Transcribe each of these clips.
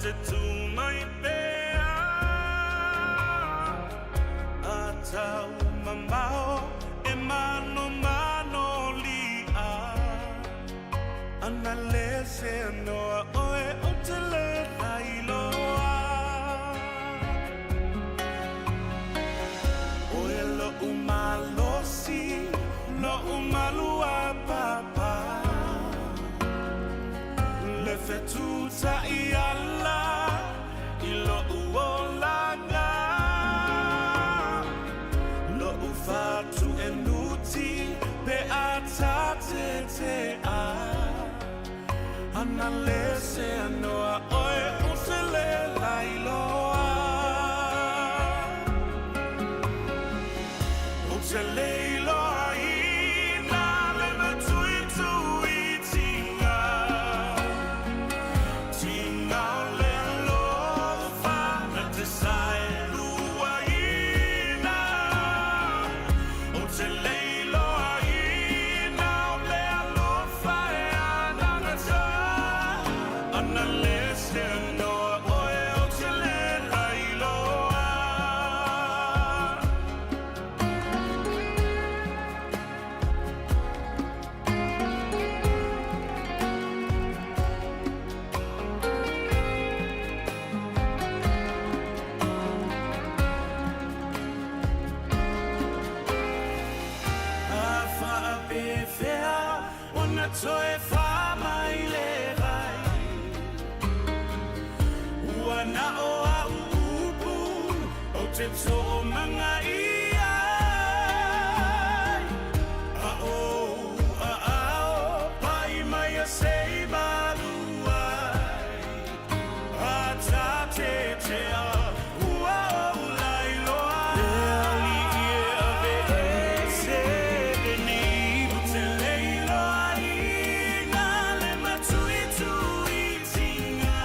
te tū mai pea A tau mamao e manomano li'a Ana le se noa oe o te le lailoa Oe lo'u malosi, lo'u malua papa Le fetutai ala i lo'u olaga Lo'u fatuenuti pe a tatete'a Ana le se noa oe o te le lailoa O te leiloa ina le matuituitinga Tinga o le alofa na te saeluaina O te leiloa ina o le alofa e anagata Ana le se noa oe o te le lailoa. A faapefea ona toe fā mai le vai Ua na o a'u upu ou te toomagaia ai A ou aao pai mai a sei malu ai A tatetea ua ou lailoa Le alii e aveese lenei Ou te leiloaina le matuituitinga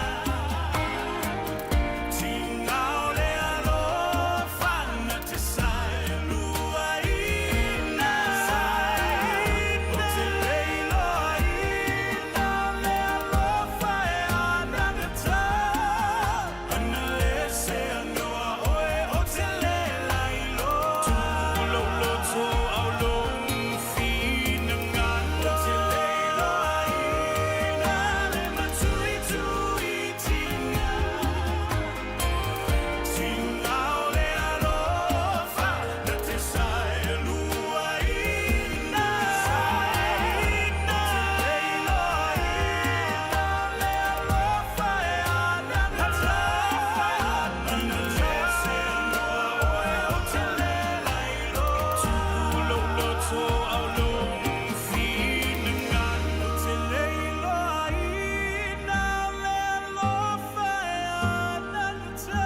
Tinga o le alofa na te saeluaina Ou te leiloaina le alofa e anagata Ana le se anoa oe o te le lailoa Tuulouloto au lou finagalo Ou te leiloaina le matuituitinga Tinga o le alofa na te saeluaina Ou te leiloaina le alofa e anagata Ana le se anoa oe o te le lailoa Tuulouloto au lou finagalo Ou te leiloaina le alofa e anagata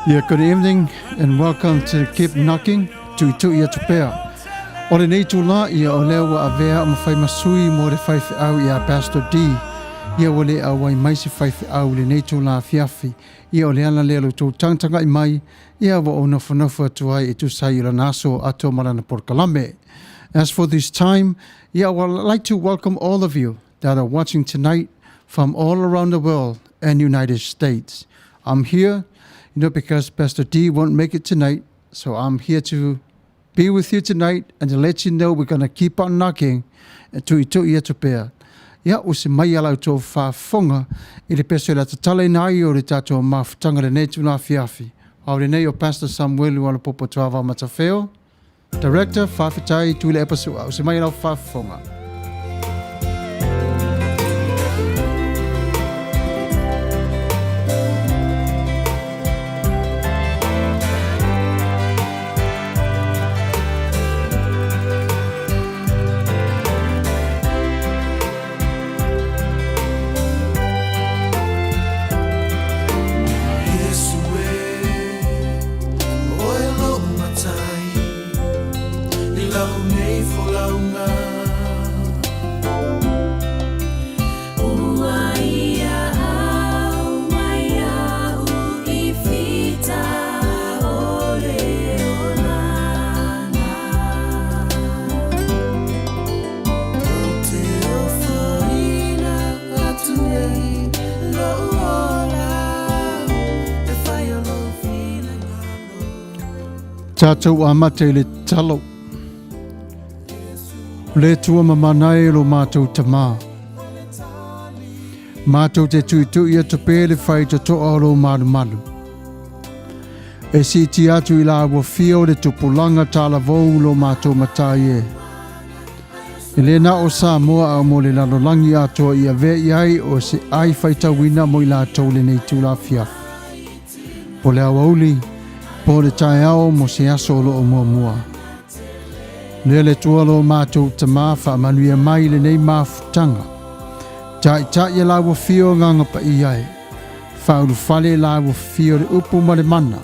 Yeah, good evening and welcome to Keep Knocking, Tuitui Atu Pea. O lenei itula, ia o lea ua avea ma fai ma sui mo le faifeau ia Pastor D. Ia ua le auai mai se faifeau i lenei itula afiafi. Ia o le ala lea o lo outou tagatagai mai, ia ua ou nofonofo atu ai e tusa ai i lana aso atoa ma lana polokalame. As for this time, yeah, I would like to welcome all of you that are watching tonight from all around the world and United States. I'm here, you know, because Pastor D won't make it tonight, so I'm here to be with you tonight and to let you know we're going to keep on knocking e tuitui atu pea. Ia, usi mai a la outou faafofoga i le peso e latatalaina ai o le tatou mafutaga lenei tula afiafi. A o lenei o Pastor Samuelu Alapopo Tuavao Matafeo, Director, faafetai Tuilaepa Su'a. Usi mai a lau faafofoga. Iesu e, oe lo'u matai, I lau nei folauga. Tatou amata i le tatalo. O le Atua mamana e lo matou Tamā. Matou te tuitui atu pea le faitotoa o lou malumalu. E siitia atu i la ua fia o le tupulaga talavou lo matou matai e. E le na o Samoa a mo le lalolagi atoa i avea i ai o se ai faitauina mo i latou lenei itula afiafi. Po le aoauli, po le taeao mo se aso o loo muamua. Lea le Atua lo matou Tamā faamanuia mai i lenei mafutaga. Taitai e la ua fia o Agaga Paia e. Faaulufale la ua fia o le upu ma le mana.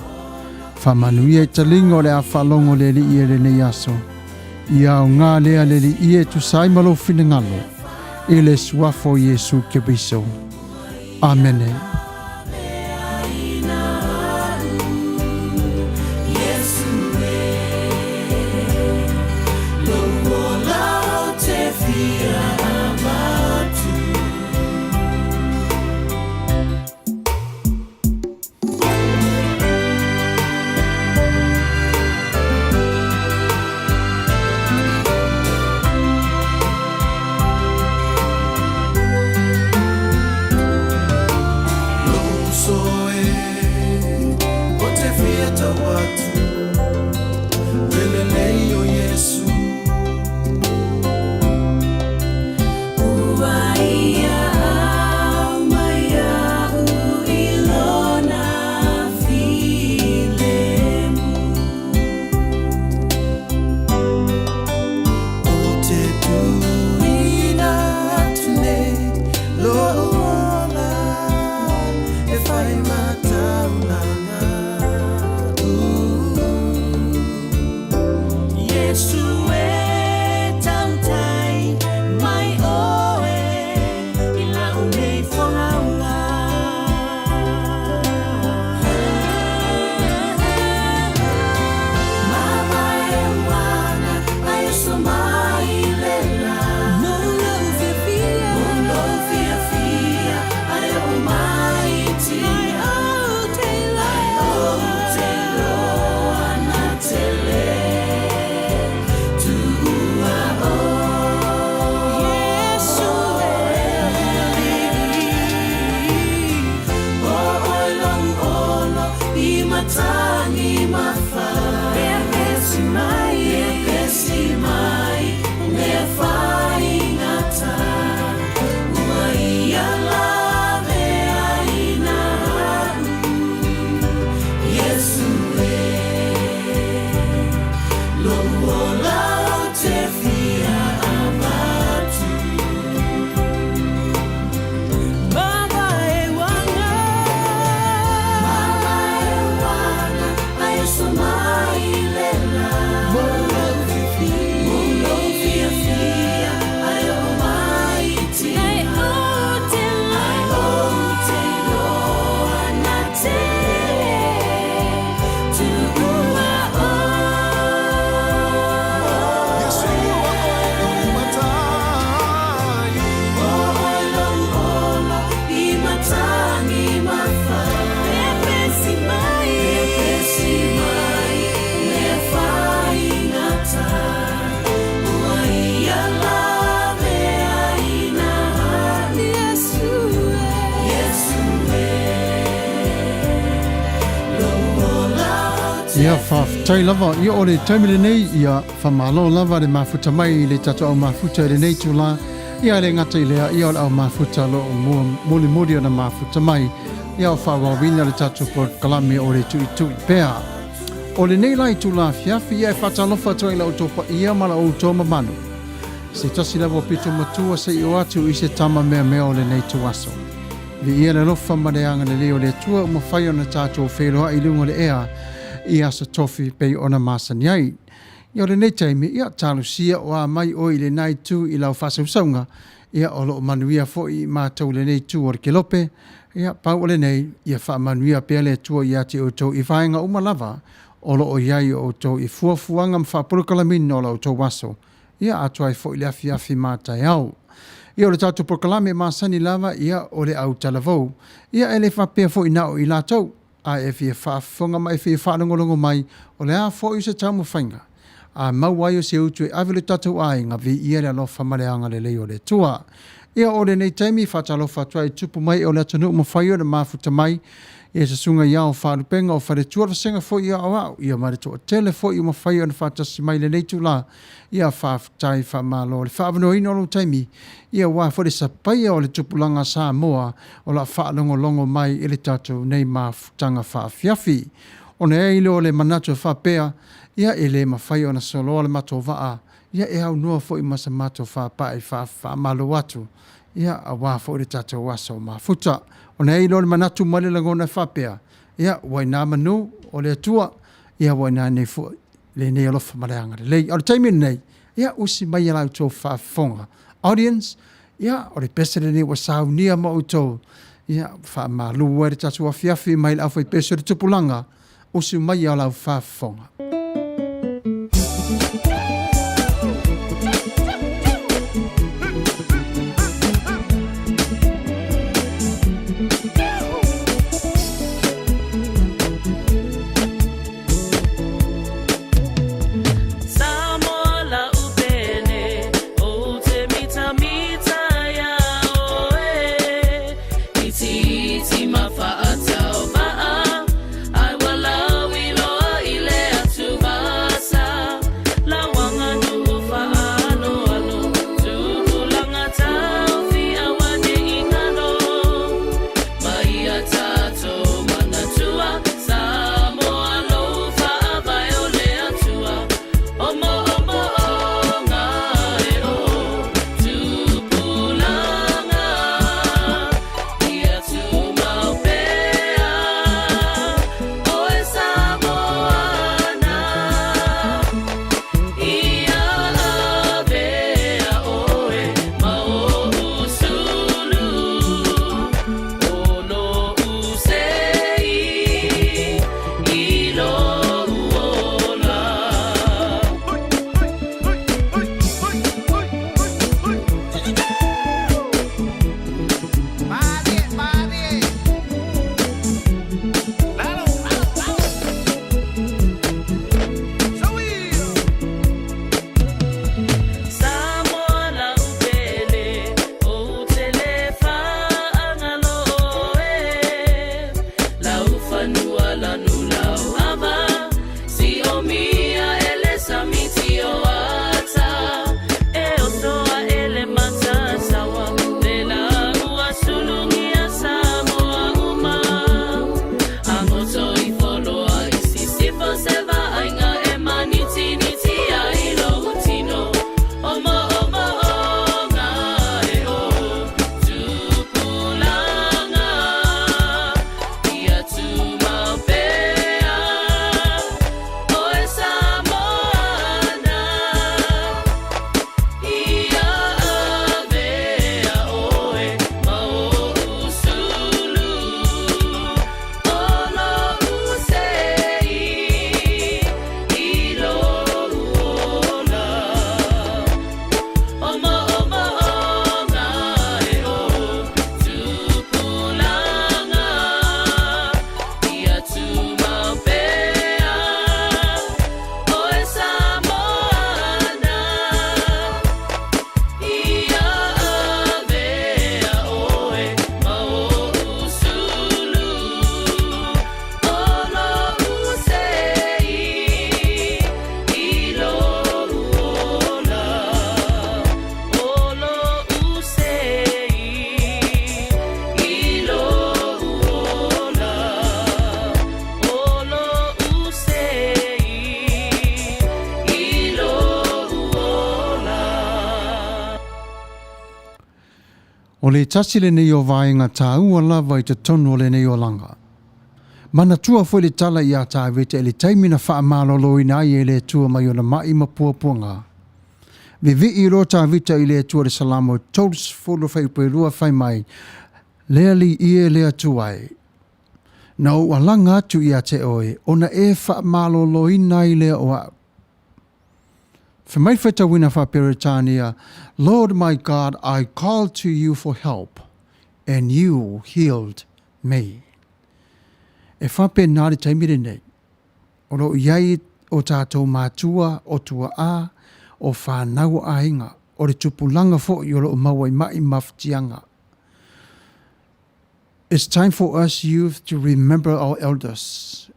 Faamanuia i taliga o le a faalogo le Alii e lenei aso. Ia aoga lea le Alii e tusa ai ma lou finagalo i le suafa o Iesu Keriso. Amene. Ia, faafetai lava. Ia, o le taimi lenei, ia, faamalo lava le mafuta mai i le tatou au mafuta i lenei itula. Ia, e le gata i lea, ia, o le au mafuta o lo o mua mulimuli ona mafuta mai, ia, o faaauauina le tatou polokalame o le tuitui pea. O lenei la itula afiafi, ia, e faatalofa atu ai i la outou paia ma la outou mamalu. Se tasi lava o pito matua se i o atu i se tama meamea o lenei ituaso. Viia le alofa ma le agalelei o le Atua ua mafai ona tatou feiloai i luga o le ea i aso tofi pei ona masani ai. Ia o lenei taimi, ia talosia o a mai oe i lena itu i lau faasausauga, ia o lo o manuia foi i matou i lenei itu o le kelope, ia pau o lenei, ia faamanuia pea le Atua ia te outou i vaega uma lava o lo o i ai o outou i fuafuaga ma faapolokalameina o la outou aso, ia atoa ai foi le afiafi ma taeao. Ia o le tatou polokalame masani lava, ia o le autalavou, ia e le faapea foi na o i latou. A e fia faafofoga ma e fia faalogologo mai, o le a foi se taumafaiga a maua ai o se utu e ave i lo tatou aiga, viia le alofa ma le agalelei o le Atua. Ia o lenei taimi, faatalofa atu ai i tupu mai o le atunuu mafai ona mafuta mai, ia susuga i ao o faalupega o faletua le vasega foi i aoao, ia ma le toatele foi ua mafai ona faatasi mai i lenei itula, ia faafetai faamalo le faaavanoaina o lou taimi, ia aua foi le sapaia o le tupulaga Samoa o lo o faalogologo mai i le tatou nei mafutaga faafiafi. Ona i ai lea o le manatu e faapea, ia e le mafai ona soloa le matou vaa, ia e aunoa foi ma se matou faapai faamalo atu, ia aua foi le tatou aso mafuta. Ona i ai lea o le manatu ma le lagona e faapea, ia ua i ina manu o le Atua, ia ua i ina nei foi lenei alofa ma le agalelei. A o le taimi lenei, ia usi maia la outou faafofoga. Audience, ia o le pese lenei ua saunia mo outou, ia faamalu ai le tatou afiafi mai le aufaipesu o le tupulaga, usi maia lau faafofoga. Samoa lau pele, ou te mitamita ia oe. Itiiti ma faatauvaa, ai ua lauiloa i le atuvasa. Lauga nuu faaaloalo, tupulaga taofi aua ne i galo. Ma ia tatou manatua, Samoa lou faavae o le Atua. O moomooga e o tupulaga, ia tumau pea, oe Samoana. Ia avea oe ma ou sulu, o lou sei i lou ola. Samoa lau pele, ou te le faagalo oe. Lau fanua lanu lau ava, siomia e le sami tio ata. E oso aʻe le matasaua, le lāua sulugia Samoa uma. Agoto ifo loa i sisifo se vaaiga e manitiniti ai lou tino. O moomooga e o tupulaga, ia tumau pea, oe Samoana. Ia avea oe ma ou sulu, o lou sei i lou ola. O moomooga e o tupulaga, ia tumau pea, oe Samoana. Ia avea oe ma ou sulu, o lou sei i lou ola. O lou sei i lou ola. O lou sei i lou ola. O le tasi lenei o vaega taua lava i totonu o lenei olaga. Manatua foi le tala iā Tavita i le taimi na faamaloloina ai e le Atua mai ona ma'i ma puapuaga. Vivii loa Tavita i le Atua i le Salamo 30 fuaiupu 2 fai mai, Le Alii e le Atua e, na ou alaga atu ia te oe, ona e faamaloloina ai lea o a'u. Fai mai le faitauina faa-Peretania, Lord my God, I called to you for help, and you healed me. E faapena le taimi lenei, o lo o i ai o tatou matua, o tuaa, o fanau o aiga, o le tupulaga foi o lo o maua i mai mafatiaga. It's time for us youth to remember our elders.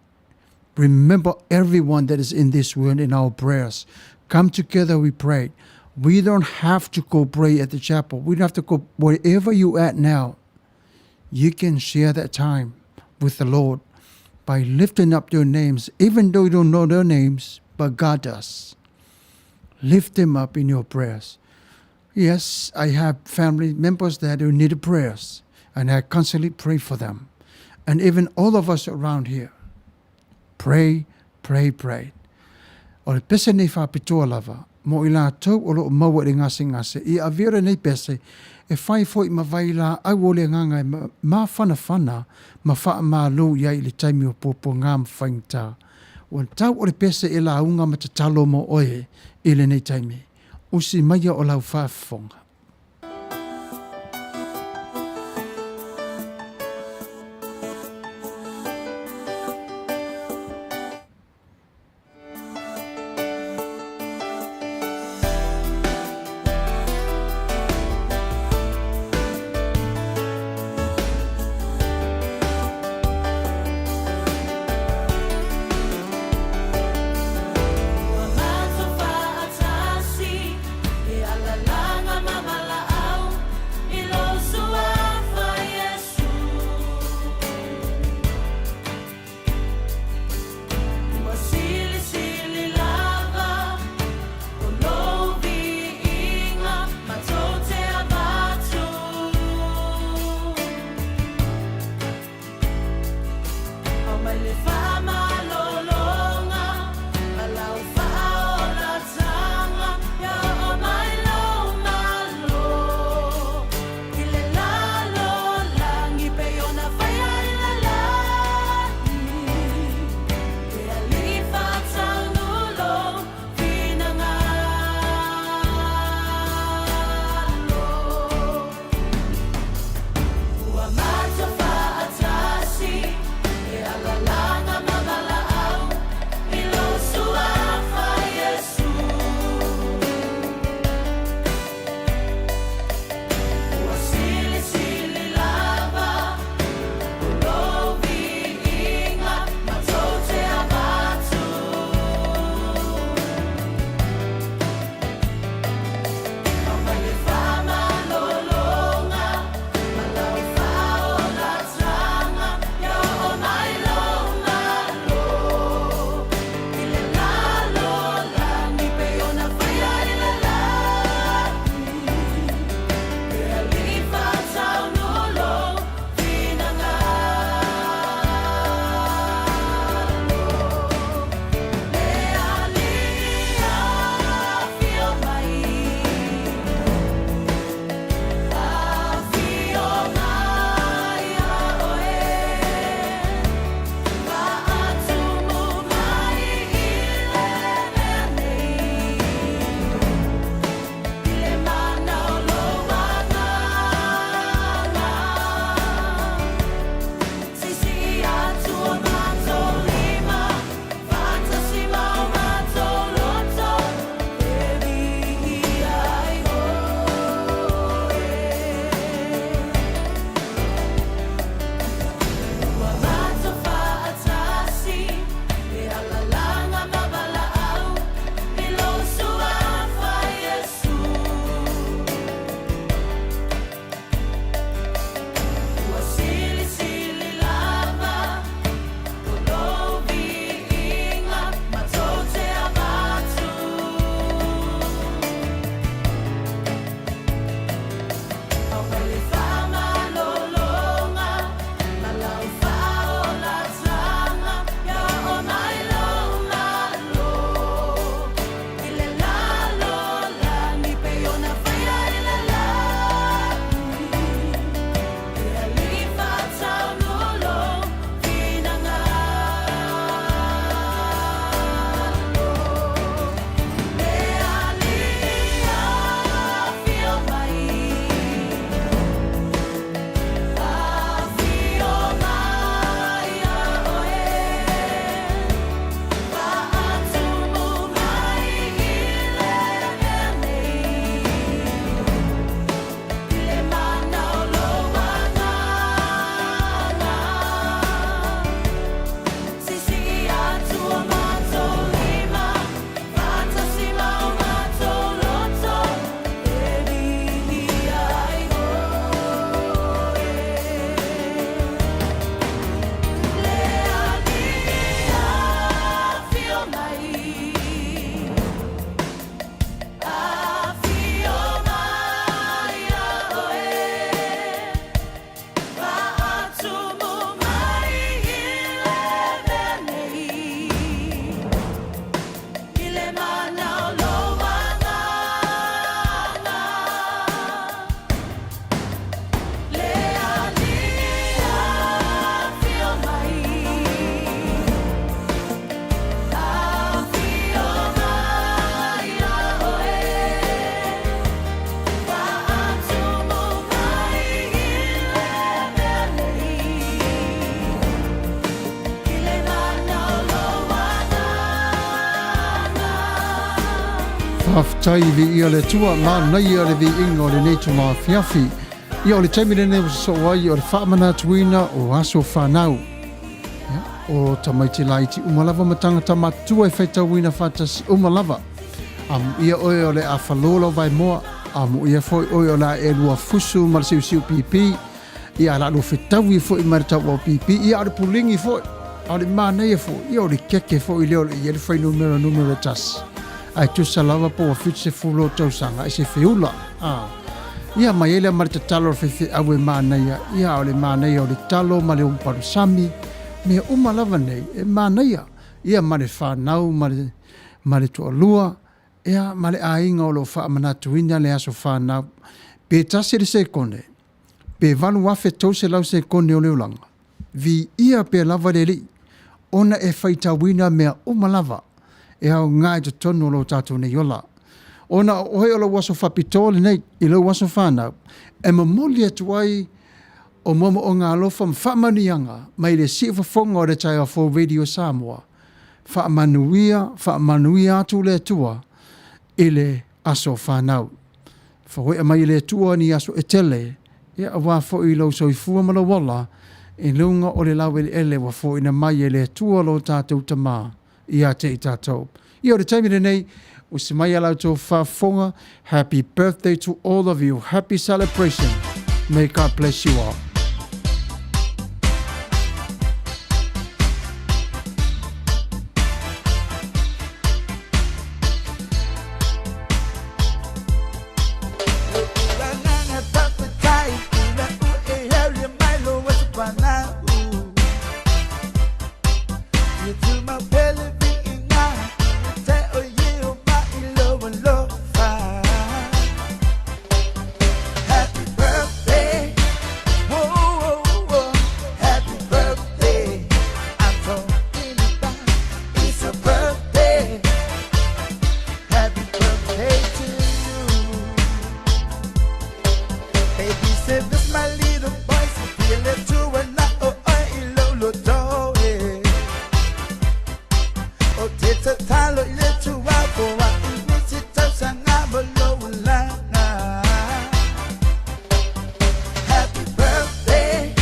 Remember everyone that is in this world in our prayers. Come together, we pray. We don't have to go pray at the chapel. We don't have to go wherever you at now. You can share that time with the Lord by lifting up their names, even though you don't know their names, but God does. Lift them up in your prayers. Yes, I have family members that who need prayers, and I constantly pray for them. And even all of us around here. Pray, pray, pray. O le pese nei faapitoa lava, mo i latou o lo o maua i le gasegase, ia avea lenei pese e fai foi ma vailaau o le agaga e mafanafana ma faamalo i ai i le taimi o puapuaga ma faigata. Ua tau o le pese e lauga ma tatalo mo oe i lenei taimi. Usi maia o lau faafofoga. Ua matou faatasi, e alalanga ma. Faafetai viia le Atua, manaia le viiga o lenei itula afiafi. Ia o le taimi lenei ua sosoo ai o le faamanatuina o aso fanau. Ia, o tamaiti laiti uma lava ma tagata matutua e faitauina faatasi uma lava. Amuia oe o le a falo lau vaemoa, amuia foi oe o le a e lua fusu ma le siusiu pipi, ia a la lua fetaui foi ma le tauau pipi, ia a o le puligi foi, a o le manaia foi, ia o le keke foi lea o le i ai le fuainumera numera tasi. Ae tusa lava po ua 70 ou tausaga, e se feula. A. Ia mai ai lea ma le tatalo a le faifeau e manaia, ia a o le manaia o le talo ma le umupalusami, mea uma lava nei e manaia, ia ma le fanau ma le ma le toalua, ia ma le aiga o lo o faamanatuina le aso fanau. Pe tasi le sekone, pe 8,300 sekone o le olaga, viia pea lava le Alii, ona e faitauina mea uma lava e aoga i totonu o lo tatou nei ola. Ona o oe o lou aso faapitoa lenei i lou aso fanau, e momoli atu ai o moomooga alofa ma faamanuiaga mai le siufofoga o le Taeao Fou Radio Samoa. Faamanuia, faamanuia atu le Atua i le aso fanau. Fagoea mai e le Atua ni aso e tele, ia aua foi lou soifua ma lou ola i luga o le laueleele ua foina mai e le Atua lo tatou Tama ia te i tatou. Ia o le taimi lenei, usi mai a la outou faafofoga, happy birthday to all of you, happy celebration, may God bless you all. Happy birthday, whoa, whoa, whoa. Happy birthday. I'm talking about it's a birthday. Happy birthday to you. Baby said this my little boy, so feel it to and oh, oh, lo, lo, do, eh. O te tatalo i le tuapo a i nisi tausaga mo lou olaga. Happy birthday,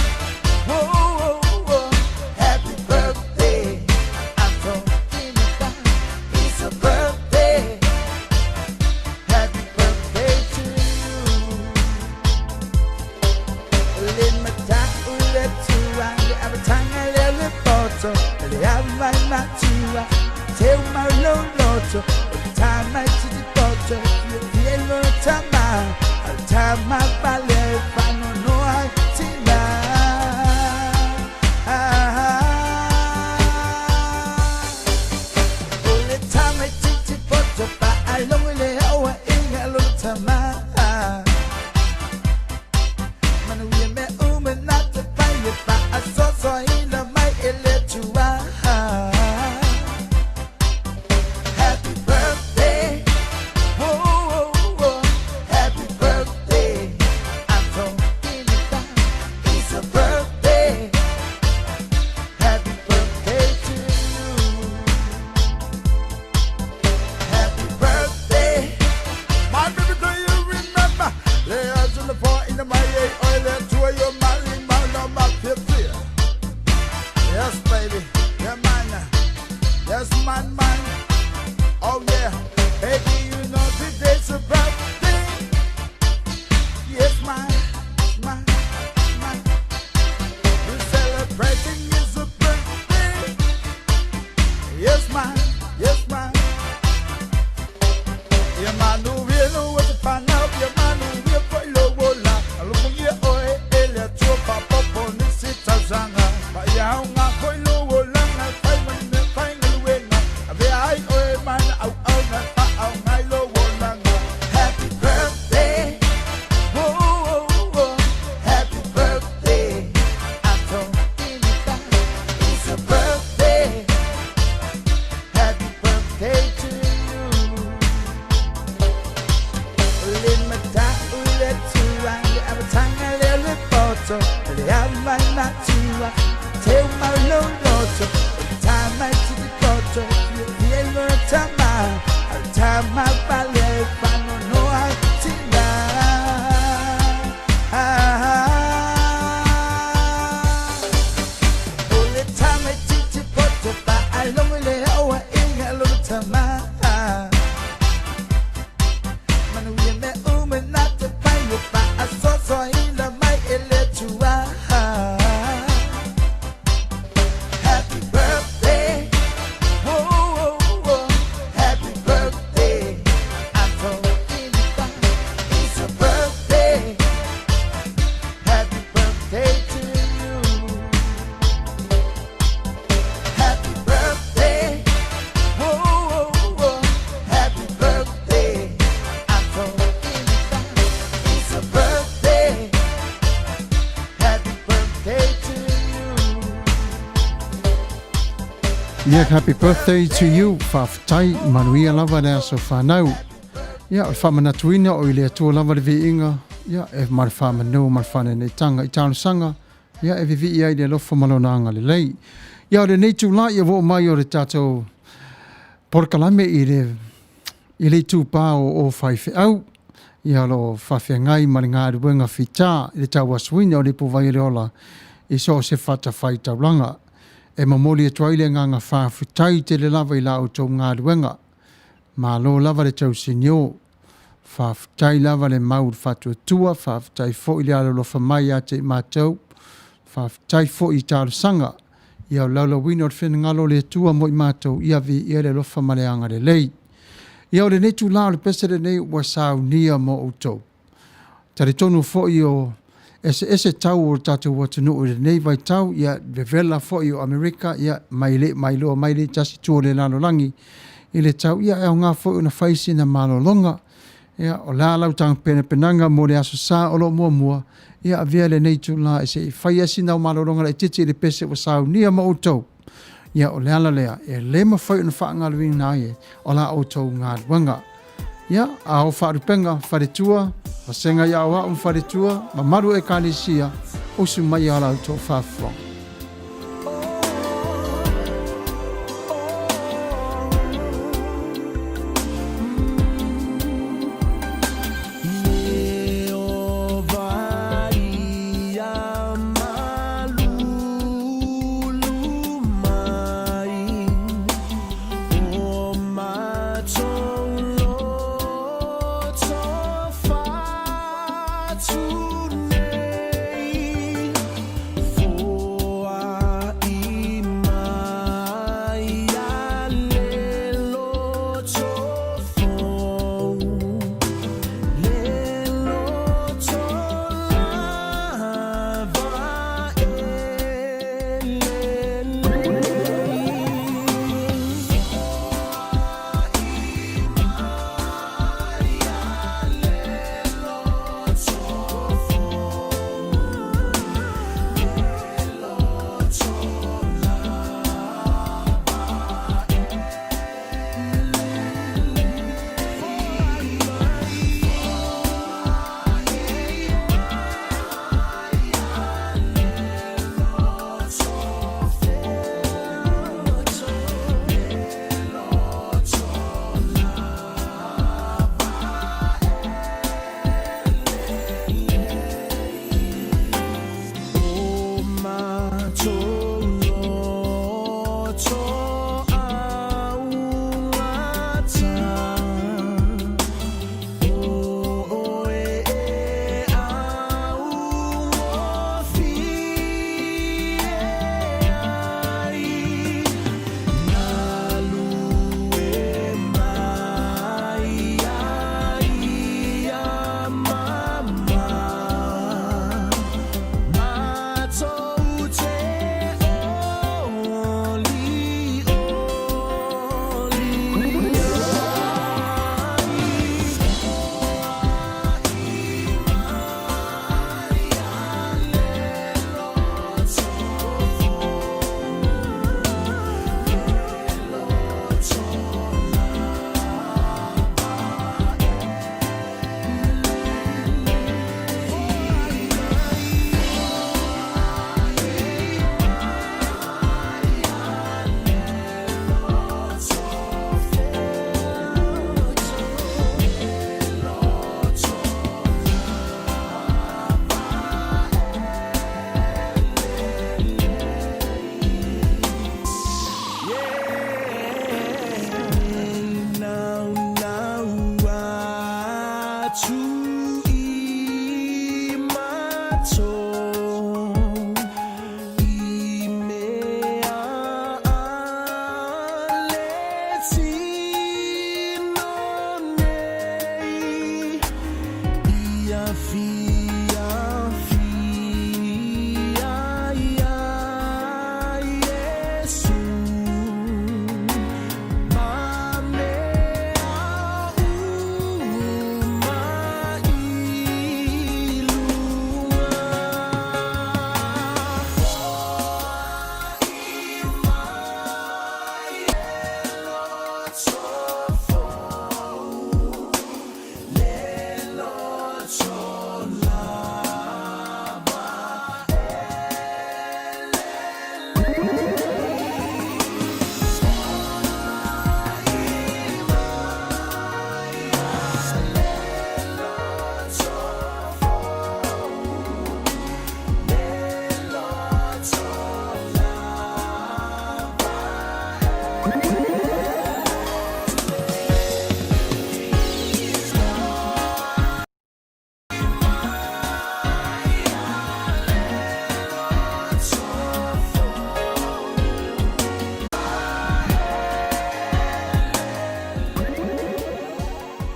whoa, whoa, whoa. Happy birthday, I'm talking about it's a birthday. Happy birthday to you. Le matau le tua, le avatanga le le poto, le avai matua, te mau lo loto, o tama ti ti poto, le fielo tama, al tama vale fano no ai tina. O le tama ti ti poto, pa alongo le aua inga lo tama. Manuia me uma na te pai e pa a soso ina mai e le tua. Happy birthday, whoa, whoa, whoa. Happy birthday, I'm talking about it's a birthday. Happy birthday to you. Happy birthday. My baby, do you remember? Layers on the floor in the my oil to your money, my my 50. Yes, baby. Yeah, man. Yes, man, man. Oh, yeah. Baby, you know today's a birthday. Yes, man. Man, man. We're celebrating is a birthday. Yes, man. Yes, man. Ia manuia no e te whanau, ia manuia foi lo ola. Alofungia oe e le atua papopo nisi tausaga. Pa ia au ngā foi lo olanga, whai mani me whai ngaluenga. A vea ai oe mana au au ngā pa au ngai lo olanga. Happy birthday, whoa, whoa, whoa. Happy birthday, I'm talking about Ia, happy birthday to you. Faafetai, manuia lava le aso fanau. Ia, o le faamanatuina o i le Atua lava le viiga, ia, e ma le faamanu ma le faaneeneitaga i talosaga, ia, e vivii ai le alofa ma lona agalelei. Ia, o lenei itulā, ia, ua oo mai o le tatou polokalame i le i le itupa o o faifeau, ia o lo o faafeagai ma le galuega fita i le tauasuina o le ipuvai o le ola i so o se fatafaitaulaga. E momoli atu ai le agaga faafetai tele lava i la outou galuega. Malo lava le tausinio. Faafetai lava le mau i le faatuatua, faafetai foi le alolofa mai ia te i matou, faafetai foi i talosaga. Ia o le laulauina o le finagalo o le Atua mo i matou, ia viia le alofa ma le agalelei. Ia o lenei itula o le pese lenei ua saunia mo outou. Talitonu foi o eseese tau o le tatou atunuu i lenei vaitau, ia vevela foi o Amerika, ia mai le mailoa mai le tasi itu o le lalolagi i le tau, ia e aoga foi ona fai sina malologa. Ia o le a lau tapenapenaga mo le Aso Sa o lo o muamua, ia avea lenei itula e se i fai ai sina au malologa laitiiti i le pese ua saunia mo outou. Ia o le ala lea e le mafai ona faagaloina ai o la outou galuega. Ia, a o faalupega faletua, vasega i aoao ma faletua, mamalu o Ekalesia, usu mai a la outou faafofoga.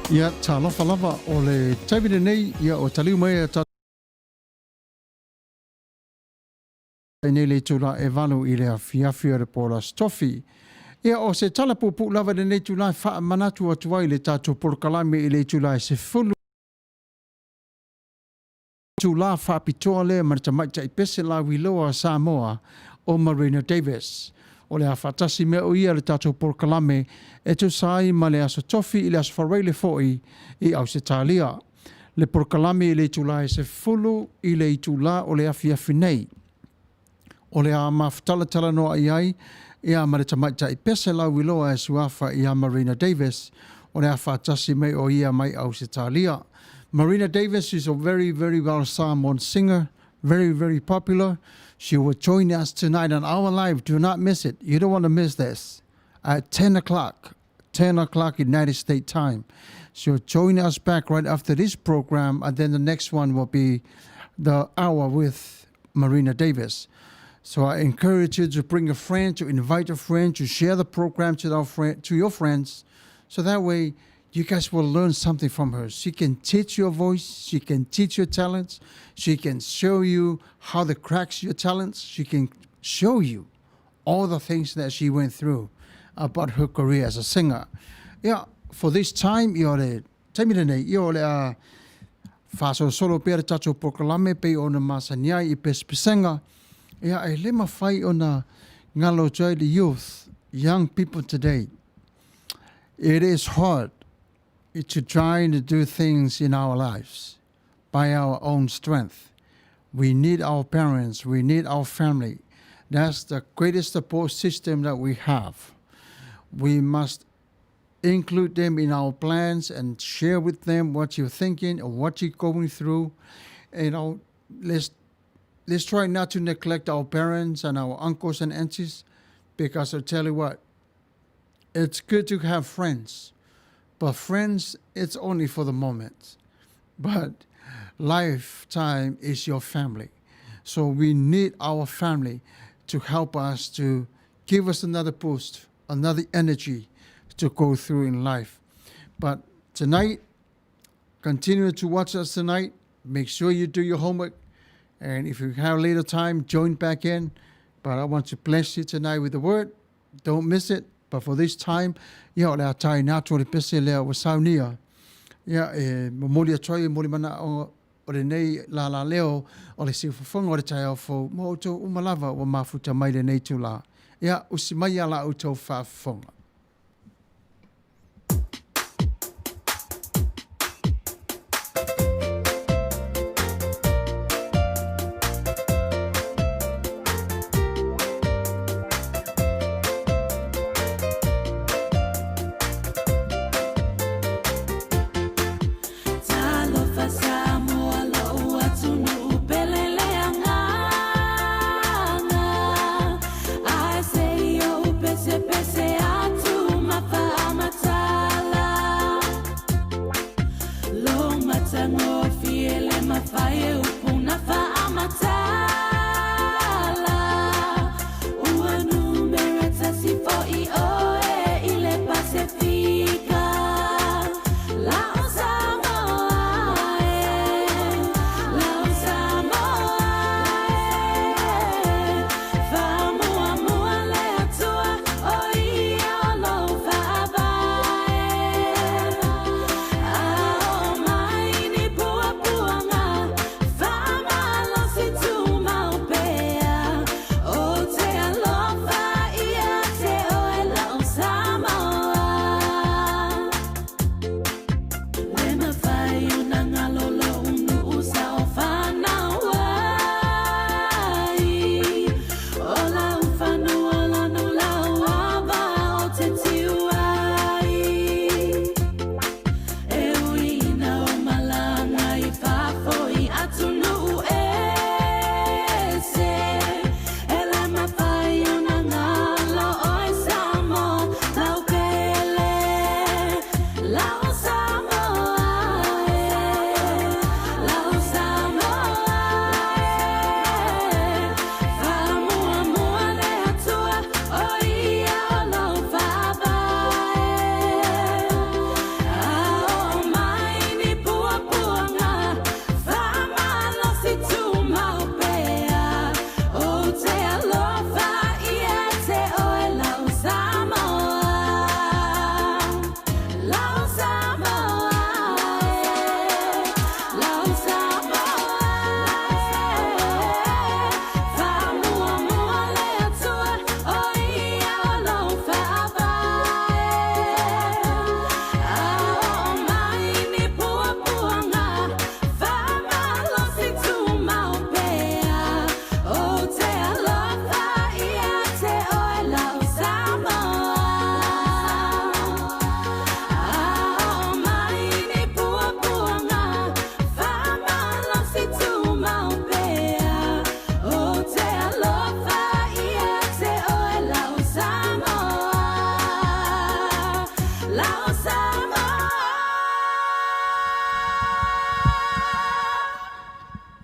Ia, talofa lava o le taimi lenei, ia ua taliu mai a i nei le itula e 8 i le afiafi o le po o le Aso Tofi. Ia, o se tala puupuu lava i lenei itula e faamanatu atu ai le tatou polokalame i le itula e 10 itula faapitoa lea ma le tamaitai pese lauiloa a Samoa o Marina Davis. O le a faatasi mea o ia le tatou polokalame e tusa ai ma le Aso Tofi i le Aso Faraile foi i Ausetalia. Le polokalame i le itula e 10 i le itula o le afiafi nei. O le a mafutalatalanoa i ai ia ma le tamaitai pese lauiloa e suafa ia Marina Davis. O le a faatasi mai o ia mai Ausetalia. Marina Davis is a very, very well Samoan singer, very, very popular. She will join us tonight on our live. Do not miss it. You don't want to miss this. At 10 o'clock, 10 o'clock United States time. She'll join us back right after this program, and then the next one will be the hour with Marina Davis. So I encourage you to bring a friend, to invite a friend, to share the program to our friend, to your friends, so that way you guys will learn something from her. She can teach your voice, she can teach your talents, she can show you how to crack your talents, she can show you all the things that she went through about her career as a singer. Yeah, for this time, ia o le taimi lenei, ia o le a faasolosolo pea le tatou polokalame pei ona masani ai i pesepesega, ia e le mafai ona galo atu ai le youth, young people today. It is hard to try to do things in our lives by our own strength. We need our parents, we need our family. That's the greatest support system that we have. We must include them in our plans and share with them what you're thinking or what you're going through. You know, let's try not to neglect our parents and our uncles and aunties, because I tell you what, it's good to have friends, but friends, it's only for the moment. But lifetime is your family. So we need our family to help us, to give us another boost, another energy to go through in life. But tonight, continue to watch us tonight. Make sure you do your homework. And if you have later time, join back in. But I want to bless you tonight with the word. Don't miss it. But for this time, ia o le a tai nā tō le pese lea ua saunia. Ia e momoli atu ai e moli mana o o lenei lālā leo o le siufofoga o le taeao fou mo outou uma lava ua mafuta mai lenei itulā. Ia, usi mai ia la outou faafofoga. Talofa Samoa lou atunuu pele le agaga. Ae se i ou pesepese atu.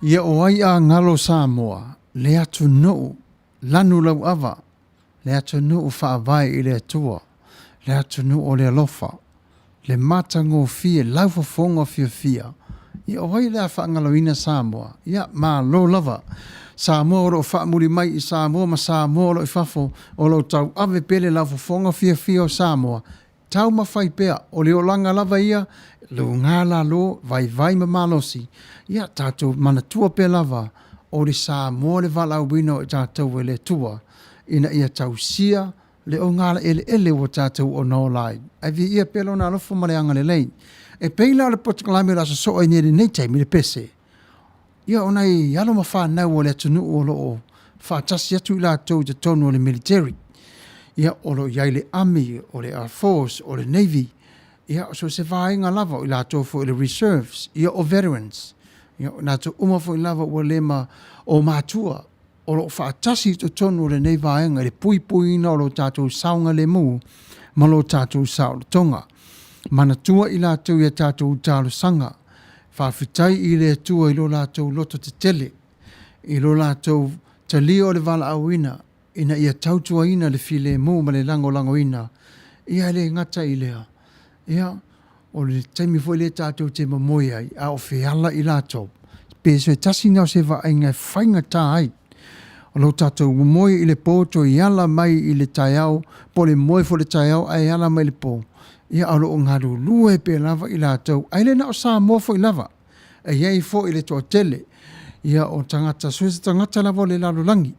Ia o ai a galo Samoa, le atunuu lanu lauava, le atunuu faavae i le Atua, le atunuu o le alofa, le matagofie, laufofoga fiafia. Ia o ai o le a faagaloina Samoa? Ia, malo lava. Samoa o lo o faamuli mai i Samoa ma Samoa o lo o i fafo, o lo o tauave pea le laufofoga fiafia o Samoa, taumafai pea, o le olaga lava ia, luga lalo, vaivai ma malosi, ia tatou manatua pea lava, o le Samoa le valaauina o i tatou e le Atua, ina ia tausia le ogalaeleele ua tatou onaola ai. Ae viia pea Lona alofa ma le agalelei. E pei la o le polokalame o le a sosoo ai nei i lenei taimi le pese, ia o nai alo ma fanau a le atunuu o lo o faatasi atu i latou i totonu o le militeri. Ia, o lo o i ai le Army, o le Air Force, o le Navy, ia so o se vaega lava, o i latou foi o le Reserves, ia o Veterans, ia o i latou uma foi lava ua le ma o matua o lo o faatasi i totonu o lenei vaega i le puipuiina o lo tatou saogalemu ma lo tatou saolotoga. Manatua i latou i a tatou talosaga. Faafetai i le Atua i lo latou loto tetele, i lo latou talia o le valaauina ina ia tautuaina le filemu ma le lagolagoina. Ia e le gata i lea, ia, o le taimi foi lea tatou te momoe ai a o feala i latou, pe se tasi lena o se vaaiga e faigata ai o lo tatou moe i le po toe ala mai i le taeao, po o le moe foi i le taeao ae ala mai i le po, ia a o lo o galulue pea lava i latou. Ae le na o Samoa foi lava, e i ai foi le toatele ia o tagata, so o se tagata lava o le lalolagi.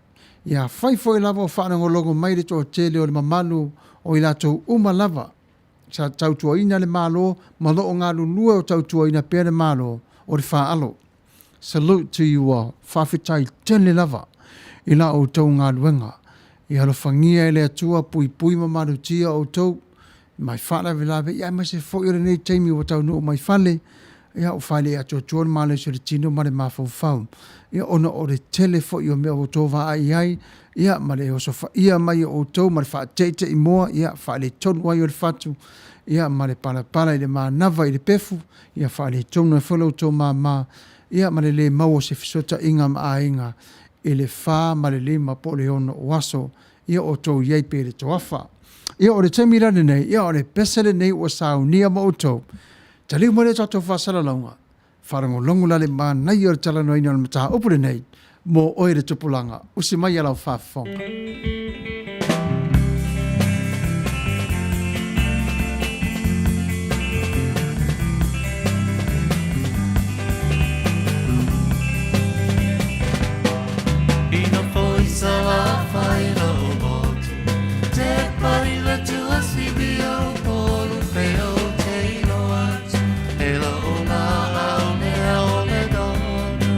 Ia afai foi lava o faalogologo mai le toatele o le mamalu o i latou uma lava sa tautuaina le Malo ma o lo o galulue o tautuaina pea le Malo, o le faaalo. Salute to you all. Faafetai tele lava i la outou galuega. Ia alofagia e le Atua puipui ma malutia outou mai faalavelave ia aemaise foi o lenei taimi ua taunuu mai fale, ia ua faale atoatoa le malosi o le tino ma le mafaufau, ia ona o le tele foi o mea ua outou vaai i ai, ia ma le osofaia mai o outou ma le faateiteimoa, ia faaletonu ai o le fatu, ia ma le palapala i le manava i le pefu, ia faaletonu ai foi lo outou mama, ia ma le le maua o se fesootaiga ma aiga i le 4 ma le 5 po o le 6 o aso, ia o outou i ai pea i le toafa. Ia o le taimi la lenei, ia o le pese lenei ua saunia mo outou. Taliu mai le tatou faasalalauga, faalogologo la le manaia o le talanoaina o le mataupu lenei mo oe le tupulaga. Usi mai lau faafofoga. Ina foi Salafai lo motu Te pari le tuasivi o Polu pe o te ilo atu E la o la au nea o le donu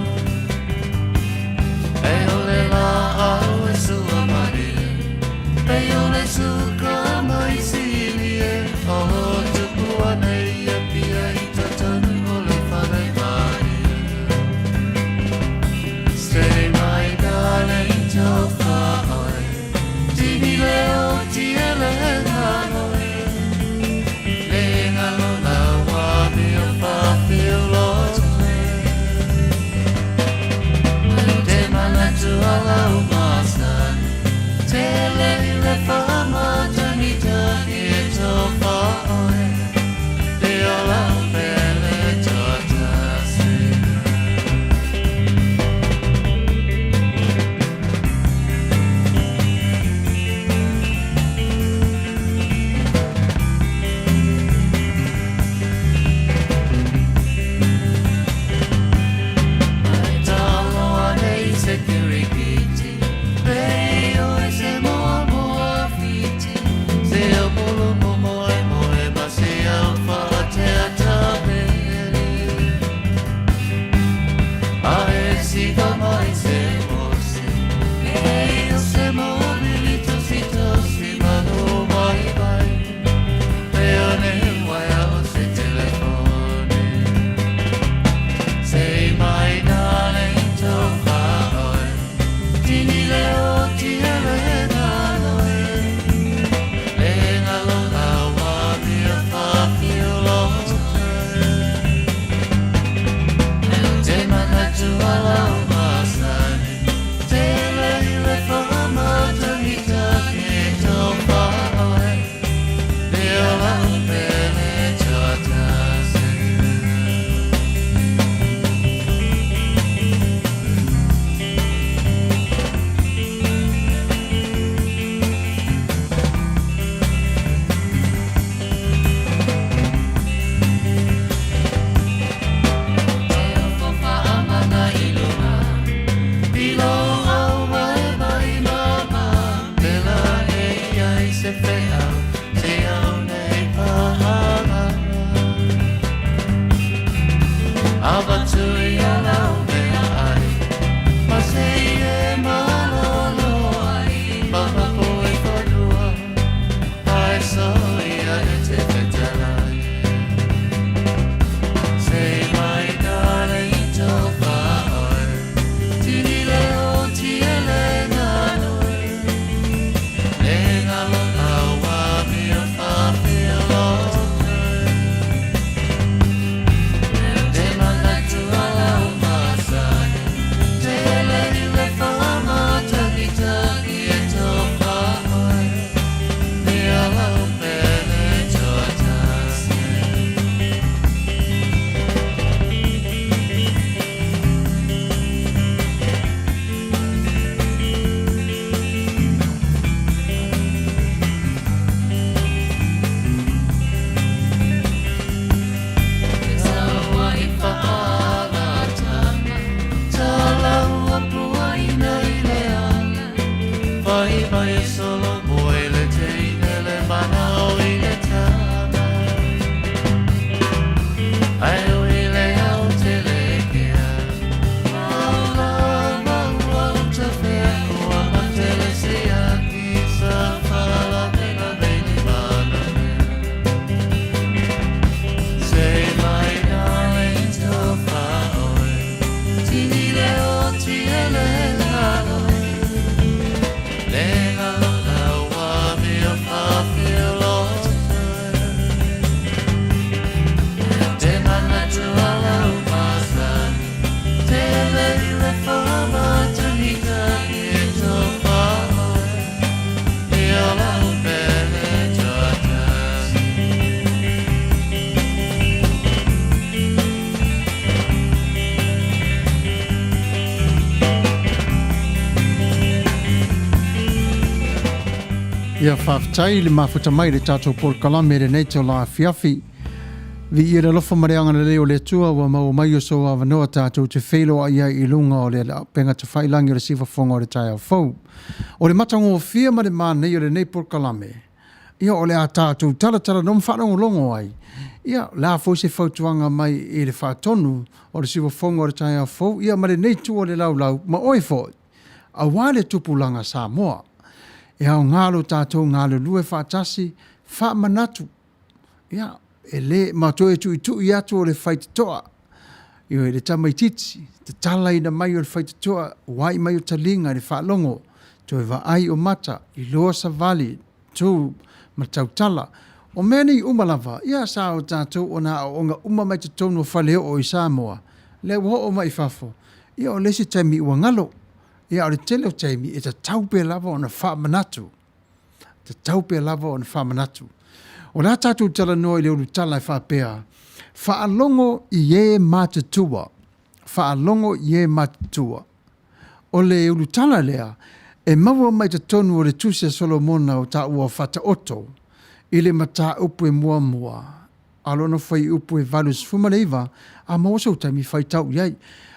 E o le la au e sua marie. Ia faafetai le mafuta mai i le tatou polokalame i lenei itula afiafi. Viia le alofa ma le agalelei o le Atua ua maua mai o sou avanoa tatou te feiloai ai i luga o le upega tafailagi o le siufofoga o le taeao fou. O le matagofie ma le manaia o lenei polokalame, ia o le a tatou talatalanoa ma faalogologo ai, ia o le a foi se fautuaga mai i le faatonu o le siufofoga o le taeao fou, ia ma lenei itu o le laulau ma oe foi, aua le tupulaga Samoa. E aoga lo tatou galulue faatasi, faamanatu, ia, e le ma toe tuitui atu o le faitotoa i le tamaititi, tatalaina mai o le faitotoa, uai mai o taliga i le faalogo, toe vaai o mata, iloa savali, tu ma tautala. O mea nei uma lava, ia sa o tatou ona aooga uma mai totonu o faleoo i Samoa, lea ua oo mai i fafo, ia o le isi taimi ua galo. Ia a o le tele o taimi e tatau pea lava ona faamanatu, tatau pea lava ona faamanatu. O le a tatou talanoa i le ulutala e faapea, Faalogo i e matutua, faalogo i e matutua. O le ulutala lea e maua mai totonu o le Tusi a Solomona o taua o Faataoto i le mataupu e muamua a lona fuaiupu e 89, a maua sou taimi faitau i ai.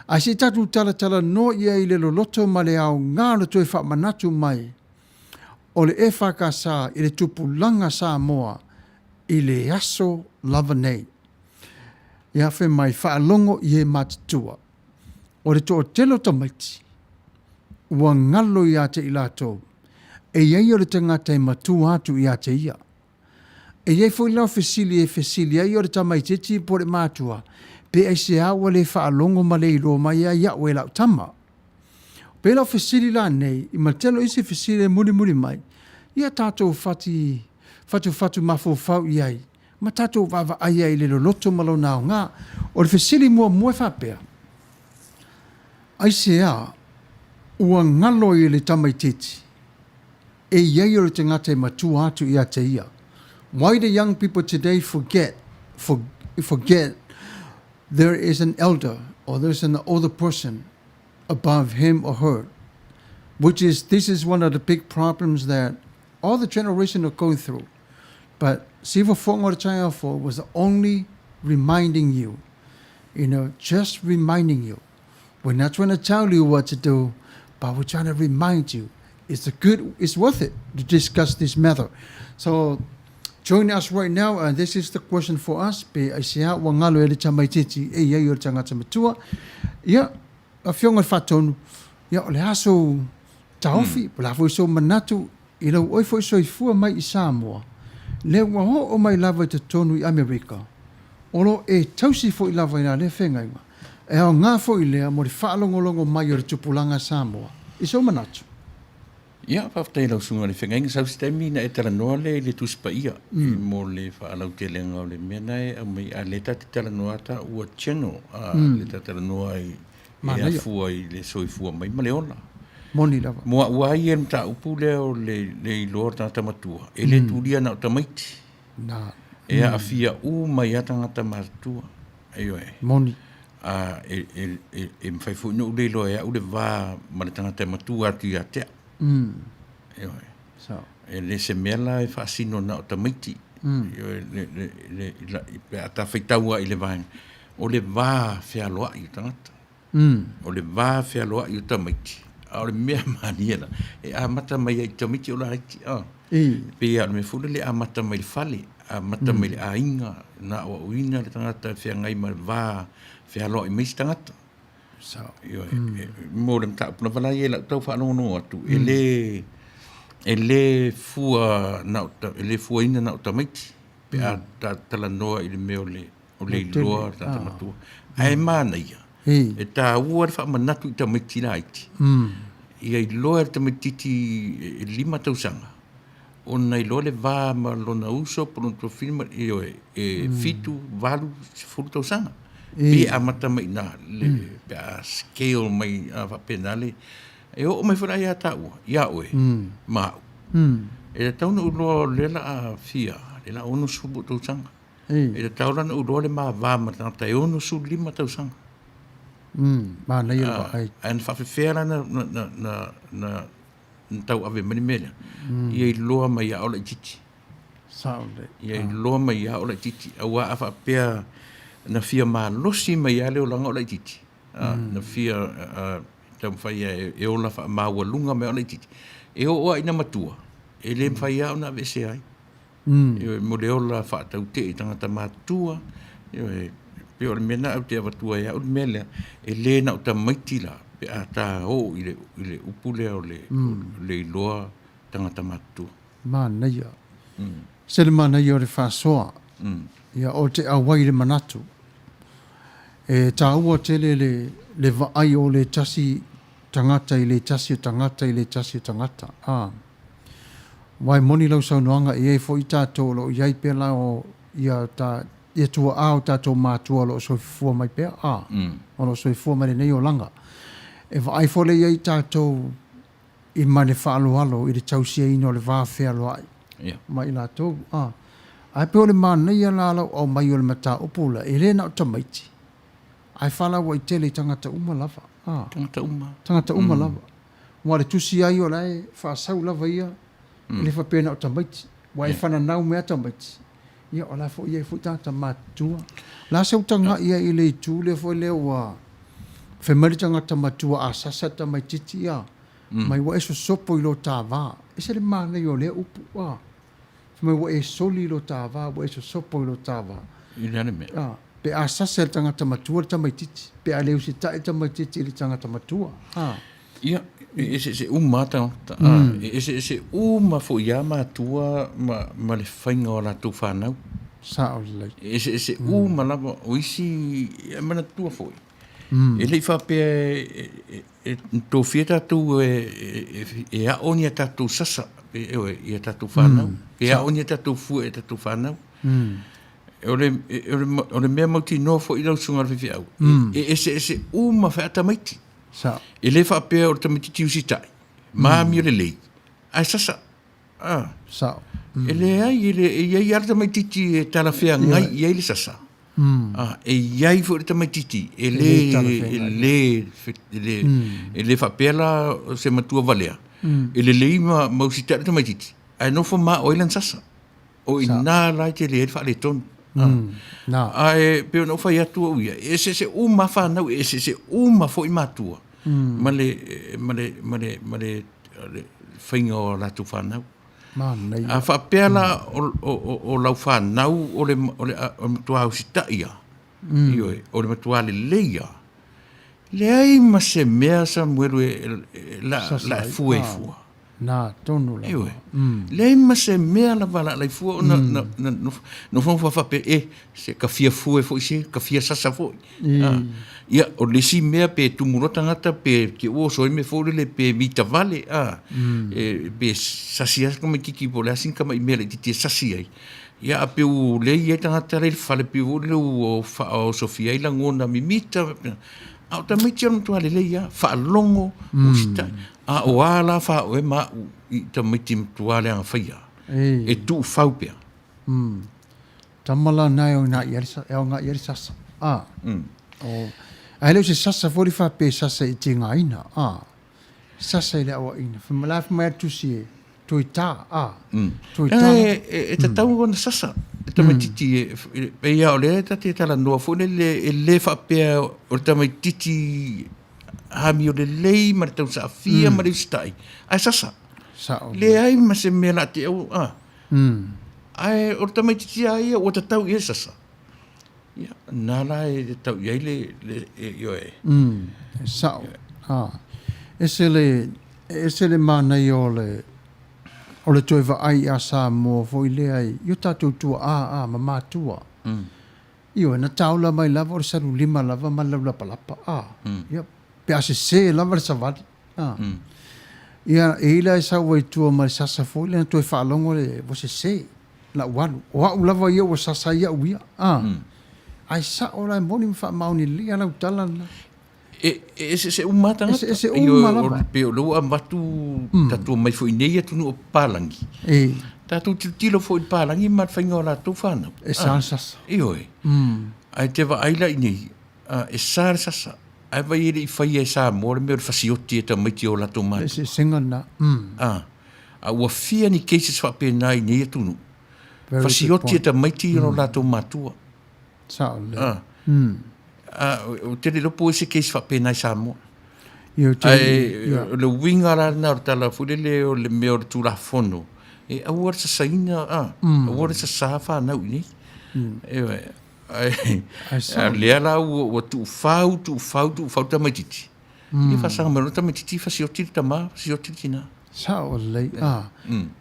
Ae se i tatou talatalanoa i ai i le loloto ma le aoga o le toe faamanatu mai o le EFKS i le tupulaga Samoa i le aso lava nei. Ia fai mai, faalogo i e matutua. O le toatele o tamaiti ua galo ia te i latou, e i ai o le tagata e matua atu ia te ia. E i ai foi la fesili e fesili ai o le tamaitiiti po o le matua, pe aisea ua le faalogo ma le iloa mai ai au e lau tama. Pei la o fesili la nei, i ma le tele o isi fesili e mulimuli mai, ia tatou fati, fatufatu mafaufau i ai, ma tatou vaavaai ai i le loloto ma lona aoga. O le fesili muamua e faapea, Aisea ua galo i le tamaitiiti e i ai o le tagata e matua atu ia te ia? Why do young people today forget, for, forget there is an elder or there's an older person above him or her? Which is, this is one of the big problems that all the generation are going through. But Siufofoga o le Taeao Fou was only reminding you, you know, just reminding you. We're not trying to tell you what to do, but we're trying to remind you it's a good, it's worth it to discuss this matter. So join us right now, and this is the question for us. Pe aisea ua galo e le tamaitiiti e i ai o le tagata matua. Ia, Afioga i le Faatonu, ia o le a sou taofi, po o le a foi sou manatu i lou oe foi soifua mai i Samoa, lea ua oo mai lava i totonu i Amerika, o lo o e tausi foi lava i la lea feagaiga, e aoga foi lea mo le faalogologo mai o le tupulaga Samoa i sou manatu. Ia, faafetai i lau susuga i le feagaiga. Sau se taimi ona e talanoa lea i le Tusi Paia mo le faalautelega o le mea lena e aumai, a o lea ta te talanoa ta ua general, a, lea ta talanoa i e afua i le soifua mai ma le ola. Moni lava. Mo au lava ia i le mataupu lea o le iloa o le tagata matua, e le tulia na o tamaiti. Na. E aafia uma ai lava tagata matutua. Ioe. Moni. A, e, e, e, e mafai foi ona ou le iloa e au le va ma le tagata e matua atu ia te au. Ioe. So. E le se mea la e faasino na o tamaiti. Ioe, le, le, le, la, pe a ta faitau lava i le vaega, o le va fealoai o tagata. O le va fealoai o tamaiti, a o le mea malie la, e amata mai ai i tamaiti o laiti. A. E pei lava o le mea foi lele e amata mai le fale, amata mai le aiga, na aoaoina le tagata e feagai ma le va fealoai mai isi tagata. Ioe, mo le mataupu lava la ia i lau tau faalogologo atu, e le, e le fua na o, e le fuaina na o tamaiti, pe a talanoa i le mea o le, o le iloa o le tagata matua. Ae manaia, e taua le faamanatu i tamaiti laiti, ia iloa e le tamaitiiti e 5 tausaga, ona iloa le va ma lona uso po o lona tuafafine, ma, ioe, e 7, 8, 10 tausaga. Pe amata mai i ina, le, pe a scale mai a faapena le, e oo mai foi la ia taua, ia oe, ma au. E tatau ona ou iloa o lea o le a fia, lea o le a 60 tausaga. E tatau la ona ou iloa le ma va ma le tagata e 65 tausaga. Manaia le vaai. Ae na faafefea la na, na, na, na, na na tauave mai le mea lea, ia iloa mai ia au laitiiti. Sao lelei. Ia iloa mai ia au laitiiti, aua a faapea na fia malosi mai lava le olaga o laitiiti, na fia taumafai e ola faamaualuga mai au laitiiti, e oo lava ina matua, e le mafai lava ona aveesea ai. Ioe, mo le ola faatautee i tagata matutua, ioe, e pei o le mea lena ou te avatua ai au le mea lea, e le na o tamaiti la pe a ta oo i le, i le upu lea o le, mm. le iloa tagata matutua. Manaia. Mm. Se le manaia o le faasoa. Mm. Ia, o te auai le manatu. E tāua tele le, le vaai o le tasi tagata i le tasi o tagata i le tasi o tagata. Ah. Aua e moni lau saunoaga e i ai foi tatou o lo o i ai pea la o ia ta ia tua'a o tatou matua o lo o soifua mai pea, a, o lo o soifua mai lenei olaga. E vaai foi lea i ai tatou i ma le faaaloalo i le tausiaina o le va fealoai ma i latou, a. Ae pei o le manaia la lau aumai o le mataupu la, e le na o tamaiti, ae faalauaitele i tagata uma lava, a. Tagata uma. Tagata uma lava. Aua o le tusi lava ia o la e faasau lava ia, e le faapea na o tamaiti. Aua e fananau mai lava tamaiti, ia o la foi e i ai foi tagata matutua. O le a se utagai ai i le itu lea foi lea ua fai mai le tagata matua a sasa le tamaitiiti, ia, mai ua e sosopo i lo ta va. E ese le manaia o lea upu, a. Fai mai ua e soli i lo ta va, ua e sosopo i lo ta va. I le a le mea? A, pe a sasa e le tagata matua le tamaitiiti, pe a le usitai le tamaitiiti i le tagata matua. A. Ia, e eseese uma lava tagata. A, e eseese uma foi lava matua ma, ma le faiga o a latou fanau. Sao lelei. E eseese uma lava. O isi, e manatua foi, e le i faapea e, e, e tofia tatou e ao ni a tatou sasa, e, i a tatou fanau, pe ao ni a tatou fue i a tatou fanau. O le, o le, o le mea mautinoa foi lau susuga i le faifeau, e eseese uma foi a tamaiti. E le faapea o le tamaitiiti usitai, ma amio lelei, ae sasa. Ah. Sao. E leai, e le, e i ai lava le tamaitiiti e talafeagai i ai le sasa. A, e i ai foi le tamaitiiti e le, e le, e le, e le faapea la o se matua valea, e lelei ma, ma usitai le tamaitiiti, ae nofo ma o ai lana sasa. O ina la e tele ai le faaletonu. Ae pei ona ou fai atu au ia, e eseese uma fanau, e eseese uma foi matua ma le, ma le, ma le, ma le, le faiga o latou fanau. Manaia. A faapea la o, o, o, o lau fanau o le, o le, o le matua usitai ia, ioe, o le matua lelei ia, leai ma se mea Samuelu e, e, la, la e fua i fua. Na tonu lava. Ioe. Leai ma se mea lava la lai fua ona na, na, nofonofo faapea, e, se ka fia fue foi se, ka fia sasa foi. Ah, ia, o le isi mea pe tumu loa tagata pe te ua oso ai mea foi lele pe mita vale, ah, e, pe sasi ai se tamaitiiti po o le a sina tamai mea laitiiti e sasi ai. Ia, a pe ua lei i ai tagata la i le fale pei foi lele ua faaosofia ai lagona mimita, a o tamaiti o le matua lelei lava, faalogo, usitai. A o a la faaoe ma au i tamaiti matua leaga faia, e tuufau pea. Tama la na e aoga i ai le sasa. A. O, ae le o se sasa foi le faapea e sasa i tigaina. A. Sasa i le aoaina. Fai mai la fai mai a le tusi e toe tā. A. Toe tā. E, e, e tatau ona sasa. Le tamaitiiti e, e, pei lava o lea ta te talanoa foi lele e le faapea o le tamaitiiti amio lelei ma le tausaafia ma le usitai, ae sasa. Sao. Leai ma se mea la te au, a. Ae o le tamaitiiti lava ia ua tatau i ai le sasa. Ia, na la e tatau i ai le, le, e, ioe. E sao. A. Ese le, ese le manaia o le, o le toe vaai ia Samoa foi lea i, i o tatou tua'a, a, ma matua. Ioe, na taola mai lava o le salulima lava ma le laulapalapa, a. Ia, pe a sese lava le savali. A. Ia, e i la e sau ai i tua ma le sasa foi lea, na toe faalogo le, ua sese lau alu. O au lava ia ua sasa ai au ia. A. Ae sao la e moni ma faamaoni lelei a lau tala lena. E, e eseese uma lava tagata. Eseese uma lava. E pei o lea ua avatu, tatou omai foi i nei atunuu o papalagi. E. Tatou tilotilo foi i le papalagi ma le faiga o latou fanau. E sa le sasa. Ioe. Ae te vaai la i nei, e sa le sasa. Ae vai e le i faia e Samoa le mea o le fasioti e tamaiti o latou matua. Eseesega lena. A, a ua fia ni cases faapena i nei atunuu. Fasioti e tamaiti o latou matua. Sao lelei. A, a, ou te le iloa po o ese case faapena i Samoa. Ae o le uiga la lena o le tala foi lele o le mea o le Tulafono, e aua le sasaina, a, aua le sasa fanau i inei. Ioe. Ae o lea la ua tuufau, tuufau, tuufau le tamaitiiti. Ia faasaga mai loa le tamaitiiti fasioti le tama, fasioti le tina. Sao lelei, a.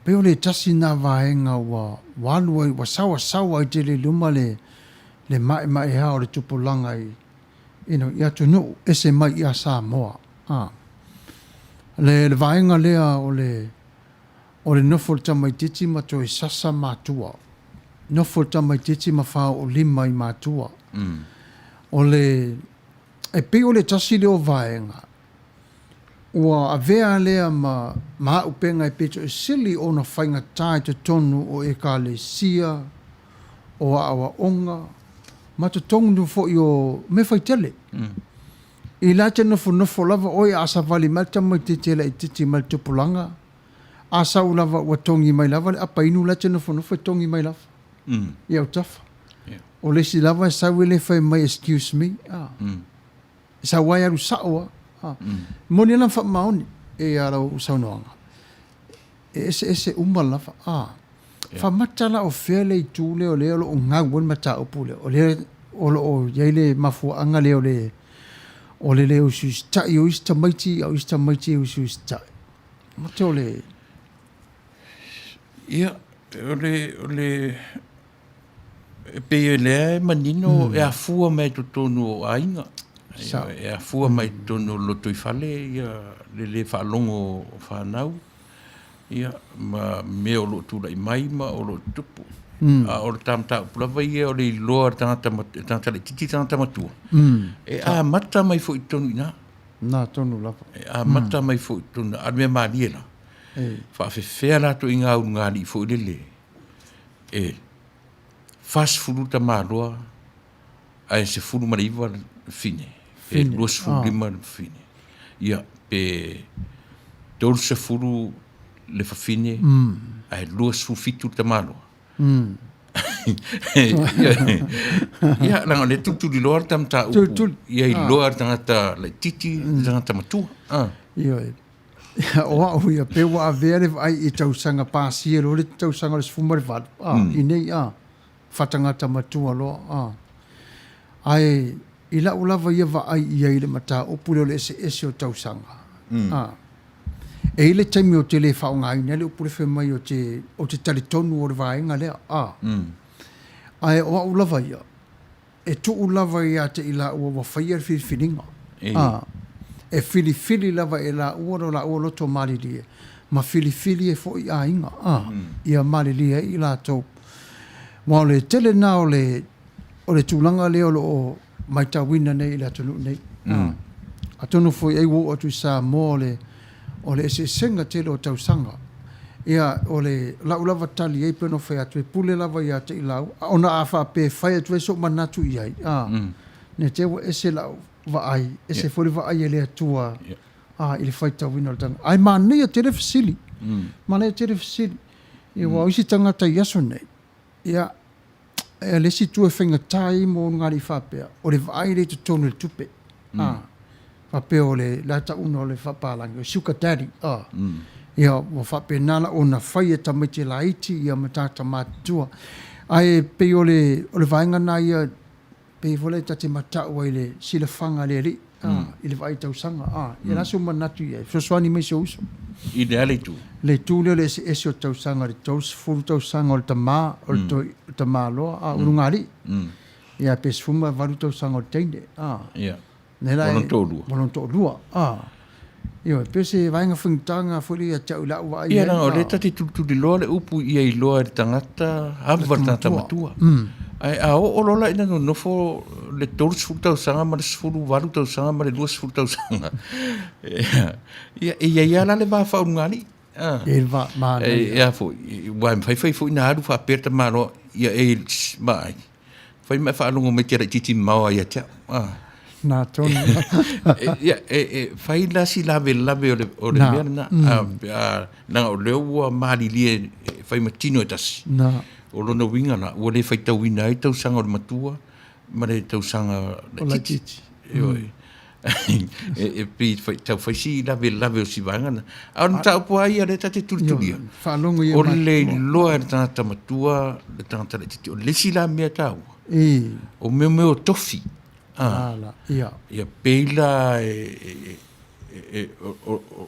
Pei o le tasi lena vaega ua alu ai, ua saoasaoa ai tele i luma le maemaea o le tupulaga i, you know, i atunuu ese mai ia Samoa. A. Le vaega lea o le O le nofo o le tamaitiiti ma toe sasa matua. Nofo le tamaitiiti ma faaoolima i matua. O le, e pei o le tasi lea o vaega ua avea lea ma ma auupega e pito i sili ona faigata i totonu o Ekalesia, o aoaoga, ma totonu foi o mea faitele. I la e te nofonofo lava oe a savali mai le tamaitiiti e laitiiti mai le tupulaga, A sau lava ua togi mai lava le apa inu la e te nofonofo e togi mai lava i autafa. O le isi lava e sau e le fai mai excuse me, a. E sau lava e alu sao lava. E moni lava ma faamaoni i a lau saunoaga, e eseese uma lava, a. Faamata la o fea le itu lea o lea o lo o gau ai le mataupu lea, o lea o lo o i ai le mafuaaga lea o le o le le usiusitai o isi tamaiti a o isi tamaiti e usiusitai. Mate o le... Ia, o le, o le, e pei o lea e manino e afua mai i totonu o aiga. E afua mai i totonu o le lotoifale ia le le faalogo o fanau, ia, ma mea o lo o tulai mai ma o lo o tutupu. A o le ta mataupu lava ia o le iloa e le tagata, le tagata laitiiti le tagata matua, e amata mai foi i totonu i ina. Na tonu lava. E amata mai foi i totonu, a o le mea malie la, faafefea la ituaiga ulugalii foi lele e 40 tamaloa ae 19 le fine, pe 25 le fine, ia pe 30 le fafine ae 27 le tamaloa. Ia, leaga o lea e tulituliloa le ta mataupu, ia iloa e le tagata laitiiti le tagata matua. Ioe. O au ia, pei ua avea le vaai i tausaga pasia loa le tausaga o le 18, i nei, faatagata matua loa. Ae i lau lava ia vaai i ai i le mataupu lea o le eseese o tausaga, E i ai le taimi ou te le faaaogaina ai le upu lea fai mai ou te, ou te talitonu o le vaega lea, a. Ae o au lava ia, e tuu lava ia te i laua ua faia le filifiliga, a. E filifili lava e laua lo laua loto malilie, ma filifili ai foi aiga, a, ia malilie ai i latou. Aua o le tele lena o le, o le tulaga lea o lo o matauina nei i le atunuu nei. Atonu foi ai ua oo atu i Samoa o le, o le eseesega tele o tausaga. Ia, o le lau lava tali ai pei ona fai atu, e pule lava ia te i laua, ona a faapea e fai atu ai sou manatu i ai, a, ne i te i ua ese lau vaai, ese foi le vaai a le Atua a, i le faitauina o le tagata. Ae manaia tele fesili, manaia tele fesili. Ia, aua o isi tagata i aso nei, Ia, o le isi itu e faigata ai mo ulugalii faapea, o le vaai lea i totonu i le tupe. Mm. A, faapea o le la tauga o le faapalagi, o sugar daddy. A, mm. Ia, ua faapena la ona fai e tamaiti laiti ia ma tagata matutua. Ae pei o le, o le vaega lena ia, pei foi lea ta te matau ai i le silafaga a le Alii, i le vaai tausaga. Ia o le a sou manatu i ai? Fesoasoani mai si ou uso. I le a le itu? Le itu lea o le eseese o tausaga, le 30 tausaga o le tama, o le tamaloa, a ulugalii. Ia pe 18 tausaga o le teine. Ia. Ma lona toalua. Ma lona toalua. Ioe, pei o se vaega faigata lena foi lea ia te au i lau vaai i ai. Ia, leaga o lea ta te tulituliloa le upu ia iloa e le tagata, ava le tagata matua. Ae a oo loa la ina nonofo le 30 tausaga ma le 18 tausaga ma le 20 tausaga, ia, e i ai lava la le va faaulugalii. E va manaia. E a foi, aua e mafai fai foi ona alu faapea le tamaloa, ia e, vaai, fai ma e faalogo mai te laitiiti mamao lava ia te au. Nā tonu. Ia, e fai la si lavelave o le, o le mea lena. Leaga o lea ua malilie e fai ma tino e tasi. Nā. O lona uiga la, ua le faitauina ai tausaga o le matua ma le tausaga laitiiti. Ioe. E pei tau fai si lavelave o si vaega lena. A o le mataupu lava ia lea ta te tulitulia, Faalogo ia o le iloa e le tagata matua le tagata laitiiti. O le isi la mea taua, o mea o tofi. Ala, ia. Ia pei la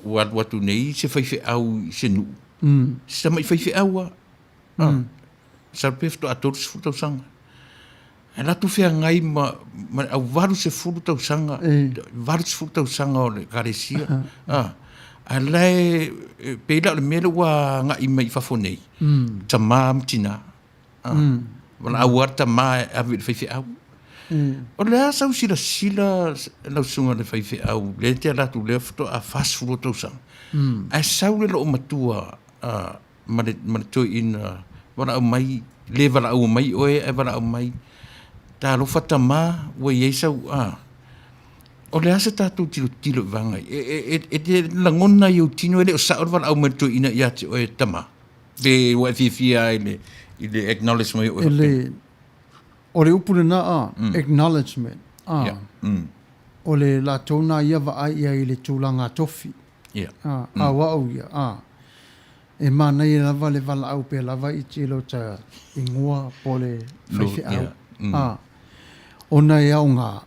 ua alu atu nei se faifeau i se nuu, se tamai faifeau lava. Masalo pe faatoa 30 tausaga. Ae latou feagai ma ma le au 80 tausaga, 80 tausaga o le ekalesia. A la e pei la o le mea lea ua agai mai i fafo nei, tama ma tina. Valaau lava le tama e ave i le faifeau. O le a sau silasila lau susuga i le faifeau lea e te ala atu lea faatoa 42 tausaga, ae sau le loomatua ma le, ma le toeaina valaau mai, le valaau mai oe ae valaau mai, talofa tama ua i ai sau, a. O le a se tatou tilotilo i vaega ia? E, e, e, e te lagona i ou tino e le o sao le valaau mai le toeaina ia te oe tama? Pe ua e fiafia i le, i le acknowledge mai o oe? E le, o le upu lena a, acknowledgement, a. Yeah. O le latou na ia vaai i ai i le tulaga tofi. Yeah. A, a o au ia, a. E manaia lava le valaau pea lava i tilo ta ingoa po o le faifeau. A, ona e aoga,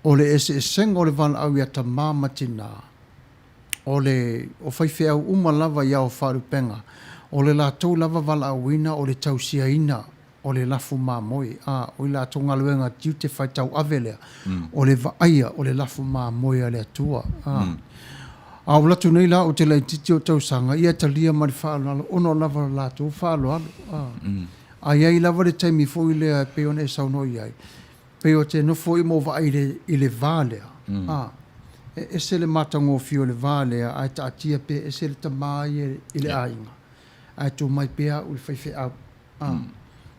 o le eseesega o le valaau ia tama ma tina, o le o faifeau uma lava i ao faalupega, o le latou lava valaauina o le tausiaina o le lafu mamoe, a o i latou galuega tiute faitauave lea, o le vaaia o le lafu mamoe a le Atua. A, a ou latu nei la ou te laitiiti o tausaga, ia talia ma le faaaloalo ona o lava o le latou faaaloalo. A, a i ai lava le taimi foi lea e pei ona e saunoa i ai, pei ou te nofo foi ma ou vaai i le, i le va lea, a, e ese le matagofie o le va lea, ae taatia pea ese le tama ia i le aiga, ae tu mai pea au i le faifeau. A,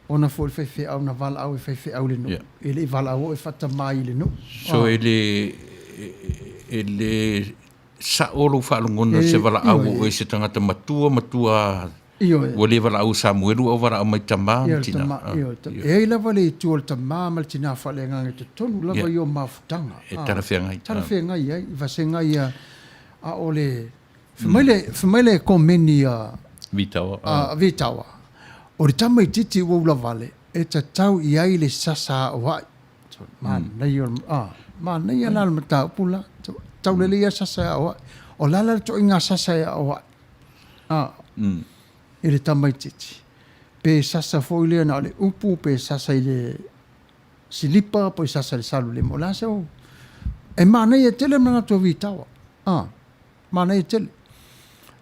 ona foi le faifeau na valaau e faifeau i le nuu. E le i valaau oe faatamai i le nuu. So e le, e le sao lou faalogona se valaau o oe se tagata matua matua ua le valaau Samuelu a ua valaau mai tama ma tina. E ai lava le itu o le tama ma le tina faaleagaga i totonu lava ia o mafutaga. E talafeagai. Talafeagai ai i vasega ia a o le Fai mai le, fai mai le komeni a Vitawa. A Vitawa, o le tamaitiiti ua ulavale e tatau i ai le sasa aoai. Manaia, a, manaia la le mataupu la. Tau lelei lava sasa e aoai. O le a la le ituaiga sasa e aoai? A, i le tamaitiiti. Pe sasa foi lea na o le upu, pe sasa i le silipa, pe sasa i le salulima. O le a se... E manaia tele manatu o Vitawa. A. Manaia tele.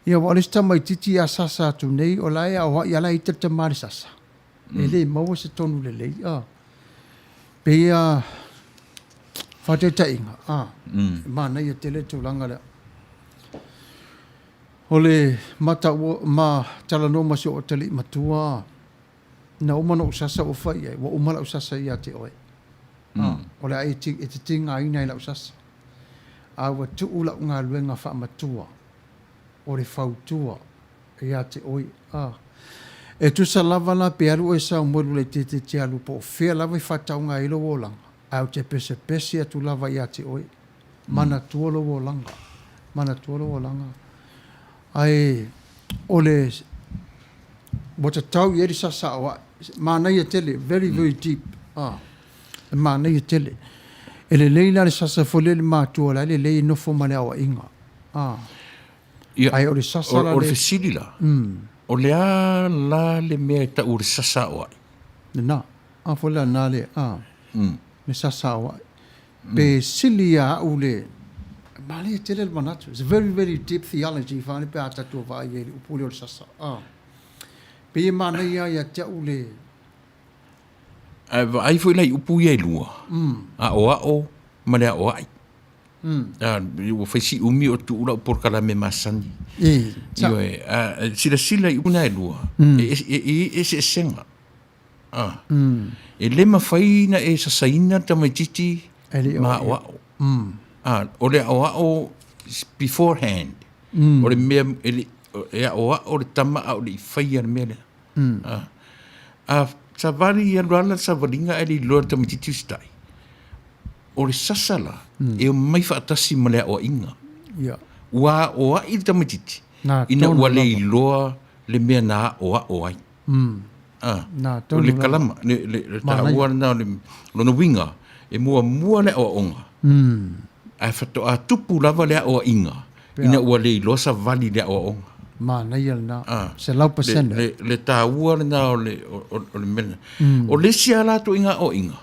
Ia aua o le isi tamaitiiti a sasa atu nei o la e aoai a la e ita le tama i le sasa. E le maua se tonu lelei a. Pei a faataitaiga a, e manaia tele le tulaga lea. O le mataua ma talanoa ma si ou atalii matua na uma ona ou sasa ua fai i ai, ua uma lau sasa ia te oe. O le a e te tigaina i lau sasa. A ua tuu lau galuega faamatua o le fautua ia te oe. A. E tusa lava la pe alu oe Samuelu laitiiti e te alu po o fea lava e faatauga ai lou olaga, ae ou te pesepese atu lava ia te oe, manatua lou olaga, manatua lou olaga. Ae o le ua tatau i ai le sasa aoaʻi. Manaia tele, very very deep. A. E manaia tele. E lelei la le sasa foi lea i le matua, o la e lelei e nofo ma le aoaiga. A. Ia, Ae o le sasa la o le fesili la, o le a la le mea e tau o le sasa aoai? Lena. A foi la na le, a. Le sasa aoai. Pe sili ia au le, manaia tele le manatu. It's very, very deep theology whāne pe a tatou vaai ai i le upu lea o le sasa. A. Pei e manaia ia te au le, Ae vaai foi la i upu ia e lua, aoao ma le aoai. Ua fai si umi o tuu lau polokalame masani. Ioe, a silasila i upu na e lua, e i ai eseesega. E le mafai ona e sasaina le tamaitiiti Ma aoao. O le aoao beforehand. O le mea e aoao le tama a o le i faia le mea lea. A savali alu ala le savaliga ae le iloa e le tamaitiiti usitai, o le sasa la, e omai faatasi ma le aoaiga. Ua aoai le tamaitiiti ina ua le iloa le mea na aoao ai. O le kalama, le taua lena o lona uiga, e muamua le aoaoga, ae faatoa tupu lava le aoaiga ina ua le iloa savali i le aoaoga. Manaia lena, 100%. Le taua lena o le mea lena. O le isi lava la ituaiga aoaiga,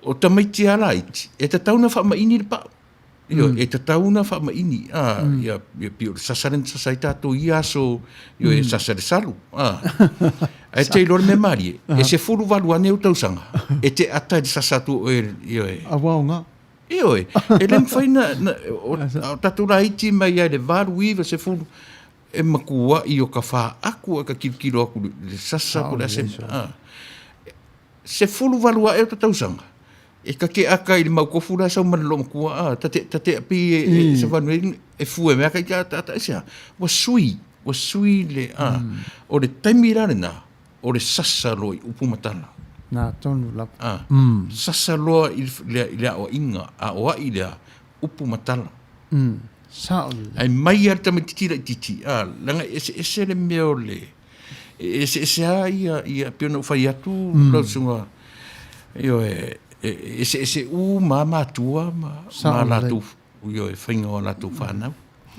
o tamaiti lava laiti, e tatau ona faamaini le pau. Ioe, e tatau ona faamaini, a, ia, ia pei o le sasa lea na sasa ai tatou i ia aso, ioe, e sasa i le salu, a. Ae te iloa le mea malie, e 18 ane ou tausaga, e te ata i le sasa atu o oe, ioe. Aua oga. Ioe, e le mafai na, na o, o tatou laiti mai lava i le 8, 9, 10, e matuai o ka faaaku ae ka tilotilo atu i le sasa po o le a se mea, a. 18 ae o ta tausaga, e ta te ata i le mautofu la e sau ma le loomatua, a, ta te, ta te pei e, e, savanu ai, e fue mai ata i ta ata ese a. Ua sui, ua sui le, a, o le taimi la lena, o le sasa loa i upu ma tala. Nā tonu lava. A, sasa loa i le, i le aoaiga, aoai lea, upu ma tala. Sao lelei. Ae mai lava le tamaitiiti laitiiti, a, leaga e eseese le mea o le, E eseese lava ia, ia pei ona ou fai atu mm. lau susuga, ioe, e eseese uma lava matua ma, ma latou, ioe, faiga o latou fanau.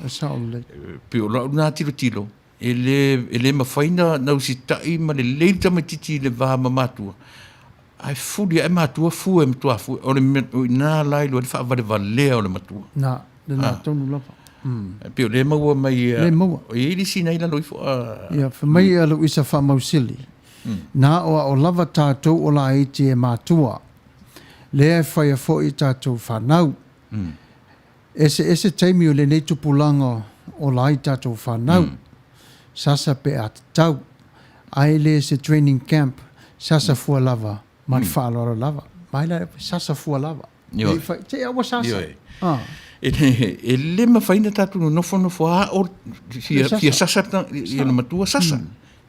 Sao lelei. Pei o lau lena tilotilo, e le, e le mafai na, na usitai ma lelei le tamaitiiti i le va ma matua, ae fuli ae matua fue matua fue. O le mea, o i ina la iloa ai le faavalevalea o le matua. Na, lena tonu lava. E pei o lea e maua mai Le maua. E i ai le isi na i lalo ifo a. Ia, fai mai a Luisa Faamausili, Na aoao lava tatou o laiti e matua, lea e faia foi i tatou fanau. Eseese taimi o lenei tupulaga ola ai tatou fanau. Sasa pe a tatau, ae le se training camp, sasa fua lava ma le faaaloalo lava. Mai la, sasa fua lava. Ioe. Fai, te aua sasa. Ioe. Ah. E, e le mafai na tatou nofonofo a o fia, fia sasa ia le matua sasa.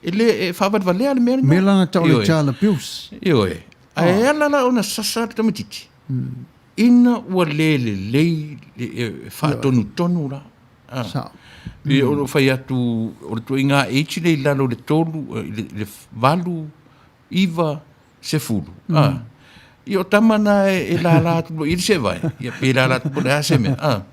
E le e faavalevalea le mea lena. Mea lana tau le child abuse. Ioe. Ae ala la ona sasa le tamaitiiti. Ina ua le lelei e faatonutonu la. Ah. Sao. E o lo fai atu o le tuaiga age le i lalo i le tolu, i le valu, iva, sefulu. Ah. Ia o tama na e lala atu loa i le sevae, ia pe lala atu po o le a se mea. Ah.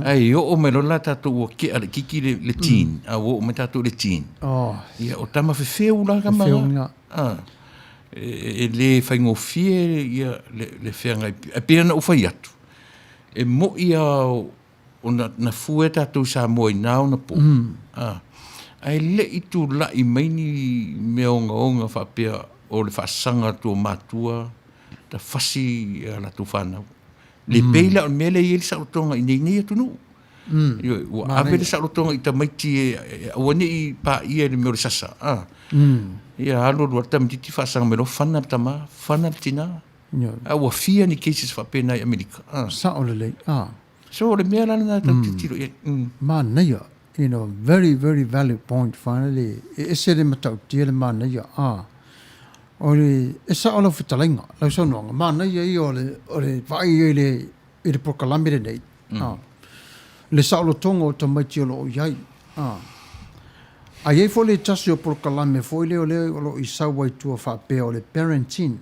Ae oo mai loa la tatou ua kea le kiki le teen, a ua oo mai tatou i le teen. Oh. Ia o tama fefeu la kama. Fefeu nga. Ah. E le faigofie ia le feagai. Ae pei ona ou fai atu, e moi lava o na fue tatou i Samoa i na ona po, ae le i tulai mai ni mea ogaoga faapea o le faasaga atu o matua ta fasi i a latou fanau. Le pei la o le mea lea e i ai le saolotoga i nei nei atunuu. Ioe, ua ave le saolotoga i tamaiti e aua ne i paia i le mea o le sasa. Ia alu alu lava le tamaitiiti faasaga mai loa fana le tama, fana le tina. A ua fia ni cases faapena i Amerika. Sao lelei. So o le mea la lena tatou te tilotilo i ai. Manaia, you know, very very valid point finally. E ese le matautia le manaia. O le, e sao lau fetalaiga, lau saunoaga, manaia ia o le, o le vaai i ai i le, i le polokalame lenei, le saolotoga o tamaiti o lo o i ai. A i ai foi le tasi o polokalame foi lea o lea o lo o i sau ai tua faapea o le parenting,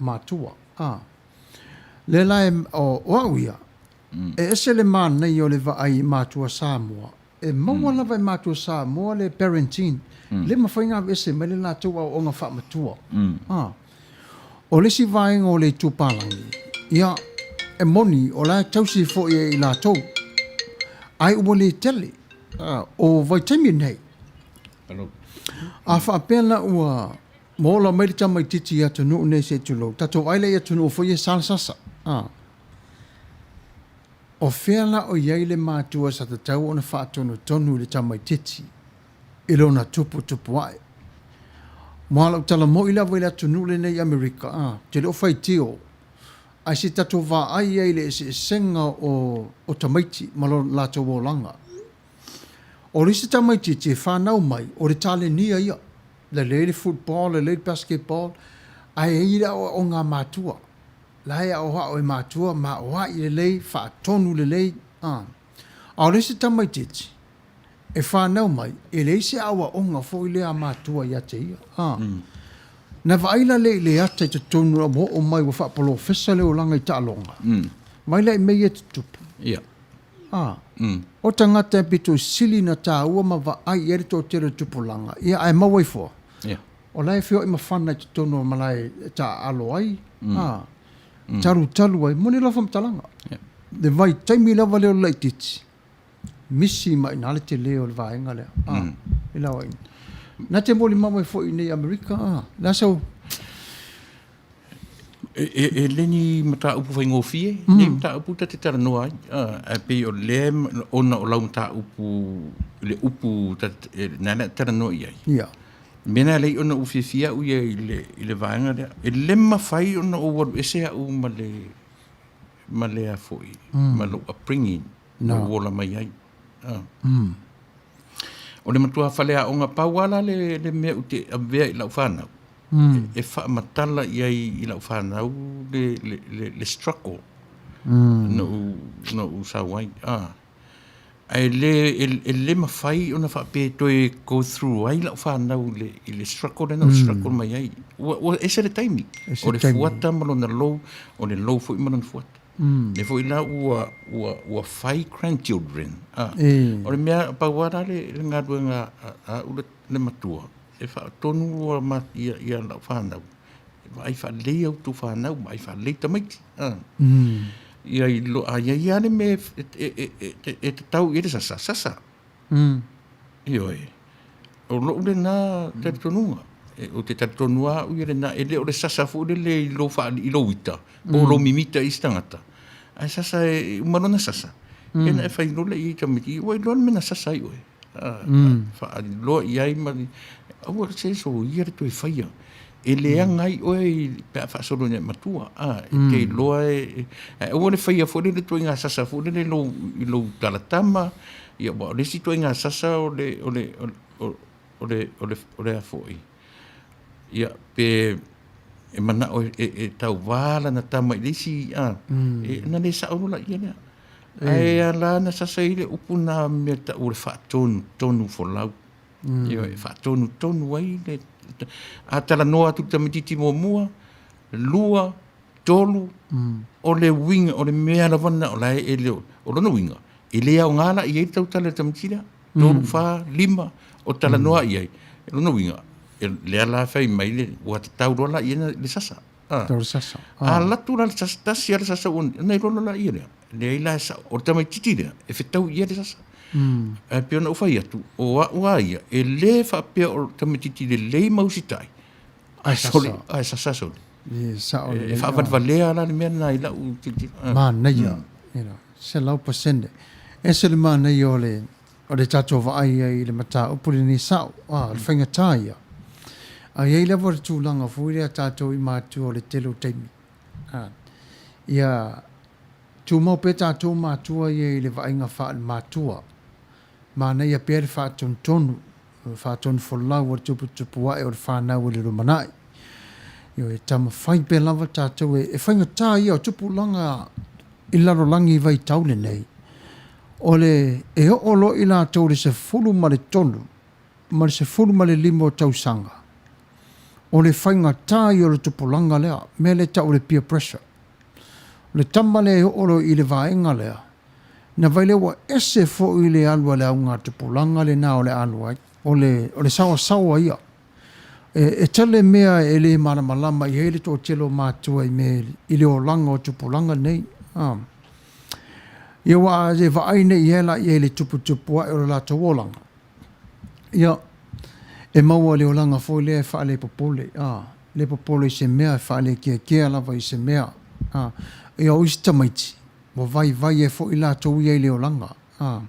matua. Lea la e, o, o au ia, e ese le manaia o le vaai i matua Samoa, e maua lava e matua Samoa le parenting, le mafai ona aveese mai le latou aoaoga faamatua. O le isi vaega o le itu palagi, ia, e moni o la e tausi foi e i latou, ae ua le tele. O vaitaimi nei, a faapea la ua ola mai le tamaitiiti i atunuu nei se i tulou, tatou vaai lea i atunuu foi ia e sa le sasa. O fea la o i ai le matua sa tatau ona faatonutonu i le tamaitiiti i lona tuputupuae? Mua lau tala moi lava i le atunuu lenei i Amerika, ou te le o faitio. Ae se i tatou vaai ai i le eseesega o o tamaiti ma lo latou olaga. O le isi tamaitiiti e fanau mai, o le talenia ia, lelei le football, lelei le basketball, ae e i ai le aoaoga a matua. La e aoao e matua ma aoai lelei, faatonu lelei, a. A o le isi tamaitiiti, e fanau mai, e leai se aoaoga foi lea a matua ia te ia. A. Na vaai la lea i le ata i totonu ua oo mai ua faapolofesa le olaga i taaloga, vaai la i mea ia e tutupu. Ia. A. O tagata e pito sili ona taua ma vaai i ai le toatele o le tupulaga, ia ae maua ifo, Ia. o la e feoai mafana i totonu o malae e taaalo ai, a, talutalu ai. Moni lau faamatalaga. Ia. Le vaitaimi lava lea o le laitiiti, misi mai i ina le tele o le vaega lea, a, i le aoaiga. Na te molimau ai foi i inei i Amerika, a, le a sau... E le ni mataupu faigofie, nei mataupu ta te talanoa ai, ae pei o lea ona o lau mataupu i le upu na ala e talanoa i ai. Ia. Mea na alai ona ou fiafia au ia i le vaega lea. E le mafai ona ou alu ese au ma le ma le a foi, ma lou upbringing, na ou ola mai ai. O le matua faleaoga, pau lava la le mea ou te avea i lau fanau, e faamatala i ai i lau fanau le struggle na ou sau ai. Ae e le mafai ona faapea e toe go through ai lau fanau i le struggle lea na ou struggle mai ai. Ua ese le taimi, o le fuata ma lona lou, o le lou foi ma lona fuata. Lea foi la ua fai grandchildren. O le mea, pau lava la le galuega a au le matua, e faatonu ia lau fanau, vaai faalelei a outou fanau, vaai faalelei tamaiti. Ia a i ai lava le mea e tatau i ai le sasa, sasa. Ioe. O lou lena talitonuga. Ou te talitonu lava au ia lena, e le o le sasa foi lele i lou i lou ita, po o lou mimita i isi tagata, ae sasa e uma loa ona sasa, ia ona e fai loa lea i ai i tamaiti, ua iloa le mea na sasa ai oe. Faailoa i ai ma aua se soia le toe faia. E leaga ai oe pe a faasolo ina e matua, e te iloa e, ae aua le faia foi lele ituaiga sasa foi lele i lou talatama, ia aua o le isi ituaiga sasa o le, o le, o le, o le, o le a foi, ia, pe e manao e tauva lana tama i le isi, ona le sao loa laia lea. Ae ala ona sasa ai le upu na mea tau o le faatonutonu folau. Ioe, e faatonutonu ai le... A talanoa atu i le tamaitiiti muamua, lua, tolu, o le uiga, o le mea lava lena o la e le o... O lona uiga, e le aoga la i ai le tautala i le tamaitiiti lea. Tolu, fa, lima, o talanoa i ai. O lona uiga, lea la fai mai le, ua tatau loa la i ai le sasa. Tatau le sasa. A alu atu la le sasa, tasi lava le sasa ua ona iloa loa laia lea. Leai la e sao. O le tamaitiiti lea, e fetau i ai le sasa. Ae pei ona ou fai atu, o au lava ia, e le faapea o le tamaitiiti lelei ma usitai, ae sole, ae sasa sole. E sao lelei. E faavalevalea la le mea lena i lau tilotilo. Manaia, 100%. Ese le manaia o le o le tatou vaai ai i le mataupu lenei sao, a, o le faigata ia. Ae i ai lava le tulaga foi lea tatou i matua o le tele o taimi, a, ia tumau pea tatou matua ia i le vaaiga faale-matua. Manaia pea le faatonutonu, faatonufolau o le tuputupu ae o le fanau i le lumanai. Ioe, e taumafai pea lava tatou e, e faigata ia o tupulaga i le lalolagi i vaitau lenei, o le e oo loa i latou i le 13 ma le 15 o tausaga, o le faigata ia o le tupulaga lea, mea lea e tau o le peer pressure. O le tama lea e oo loa i le vaega lea, na vaai lea ua ese foi le alu a le augatupulaga lena o le a alu ai. O le, o le saoasaoa ia. E, e tele mea e le malamalama i ai le toatele o matua i mea i le olaga o tupulaga nei. Ah. Ia ua e vaai nei i ai la i le tuputupu ae o le latou olaga. Ia, e maua le olaga foi lea e faalepopole, a, le popole i se mea, e faalekeakea lava i se mea. A, ia o isi tamaiti, ua vaivai ai foi latou ia i le olaga. A,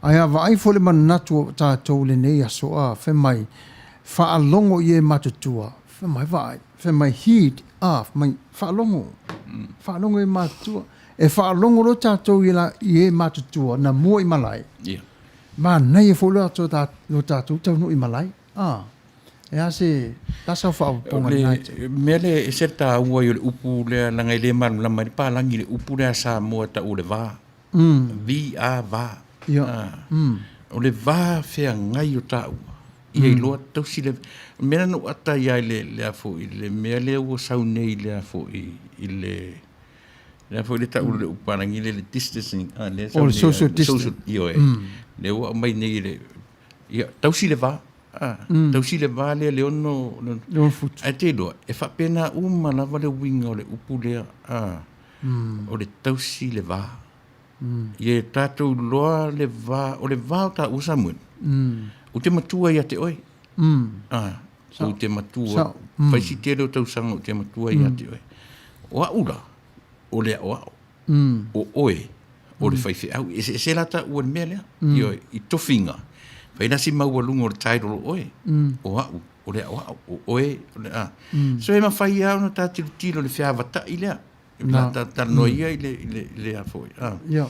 ae a vaai foi le manatu o tatou i lenei aso, a, fai mai, faalogo i e matutua, Fai mai, vaai, fai mai, heed, a, fai mai, faalogo, faalogo e matutua. E faalogo loa tatou i, la, i e matutua na mua i malae. Yeah. Manaia foi lo tatou, lo tatou taunuu i malae. A, e a se, la sau faaopoopoga i lena itu? Le mea lea e ese le taua ia o le upu lea leaga e le malamalama ai le palagi i le upu lea a Samoa e tau o le va. V-A, va. Ia. O le va feagai o taua, ia iloa tausi le mea lea na ou ata ai lava i le, le a foi, le mea lea ua sau nei i le a foi, i le, le a foi le tau o le upu palagi lea, le distancing, a lea e sau O le nei, social social, distancing. ioe, lea ua aumai nei i le, ia, tausi le va. A, tausi le va lea le ono, Le ono futu. Ae te iloa, e faapena uma lava le uiga o le upu lea, a, o le tausi le va. Ia e tatou iloa le va, o le va o taua Samuel, ou te matua ia te oe. A, ou te matua, fai si tele o tausaga ou te matua ia te oe. O au la, o le aoao. O oe, o le faifeau. E eseese la taua i le mea lea. Ioe, i tofiga, fai la si maualuga o le title o oe, o au, o le aoao, o oe, o le a. So e mafai lava ona ta tilotilo i le feavatai lea. Na ta talanoa ia i le, i le, i le a foi. A. Ia.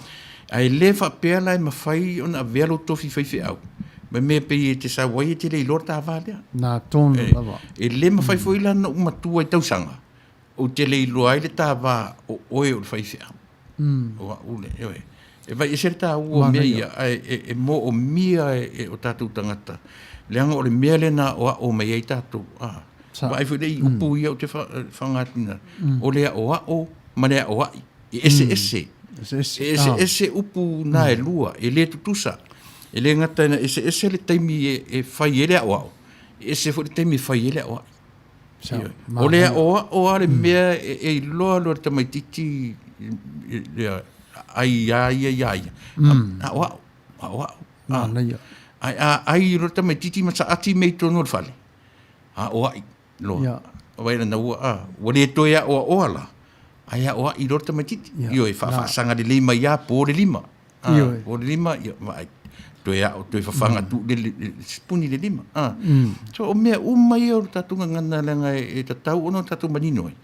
Ae le faapea la e mafai ona avea lou tofi faifeau ma mea pei e te sau ai e te le iloa le ta va lea. Na tonu lava. E le mafai foi la ona ou matua i tausaga, ou te le iloa ai le ta va o oe o le faifeau. O au le, ioe. E vai ese le taua o mea ia, ae e moomia e o tatou tagata, leaga o le mea lena o aʻo mai ai tatou. A, vaai foi lea i upu ia ou te faaaogaina, o le aʻoaʻo ma le aʻoaʻi, e eseese. E eseese upu na e lua, e le tutusa. E le gata ina eseese le taimi e fai ai le aʻoaʻo, e ese foi le taimi e fai ai le aʻoaʻi. O le aʻoaʻo lava le mea e iloa loa e le tamaitiiti ai a ia iā ia, aʻoaʻo, aʻoaʻo. Manaia. Ae a ai loa le tamaitiiti ma saati mea i totonu o le fale, aʻoaʻi loa. Vaai la ua, a, ua le toe aʻoaʻoa la, ae aʻoaʻi loa le tamaitiiti. Ioe, faafaasaga lelei mai lava po le lima. Ioe. Po le lima, ia, vaai, toe ao, toe fafaga atu le, le, le sipuni le lima. Ah. So, o mea uma ia o le tatou gagana leaga e, e tatau ona o tatou manino ai.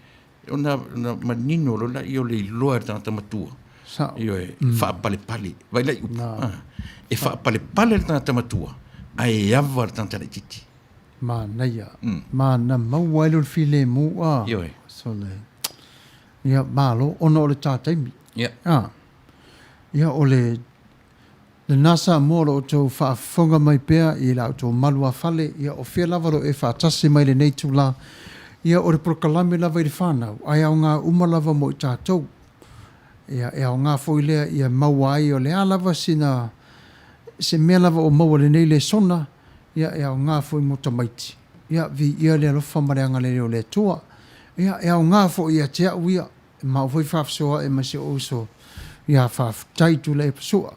Ona, ona manino loa laia o le iloa e le tagata matua. Sao. Ioe, faapalepale. Vaai la i upu. Ah. E faapalepale le tagata matua, ae e ava le tagata laitiiti. Manaia. Ma na maua ai lea o le filemu a. Ioe. So le, ia, malo, ona o le ta taimi. Ia. Ah. Ia, o le, lena Samoa o lo outou faafofoga mai pea i la outou malu a fale, ia, o fea lava o lo o e faatasi mai lenei itula, ia, o le polokalame lava i le whanau, ae aoga uma lava mo i tatou. Ia, e aoga foi lea ia maua ai o le a lava sina, se mea lava o maua i lenei lesona, ia, e aoga foi mo tamaiti. Ia, viia le alofa ma le agalelei o le Atua. Ia, e aoga foi ia te au ia, E mau foi faafasoa e ma si ou uso ia faafetai Tuilaepa Sua.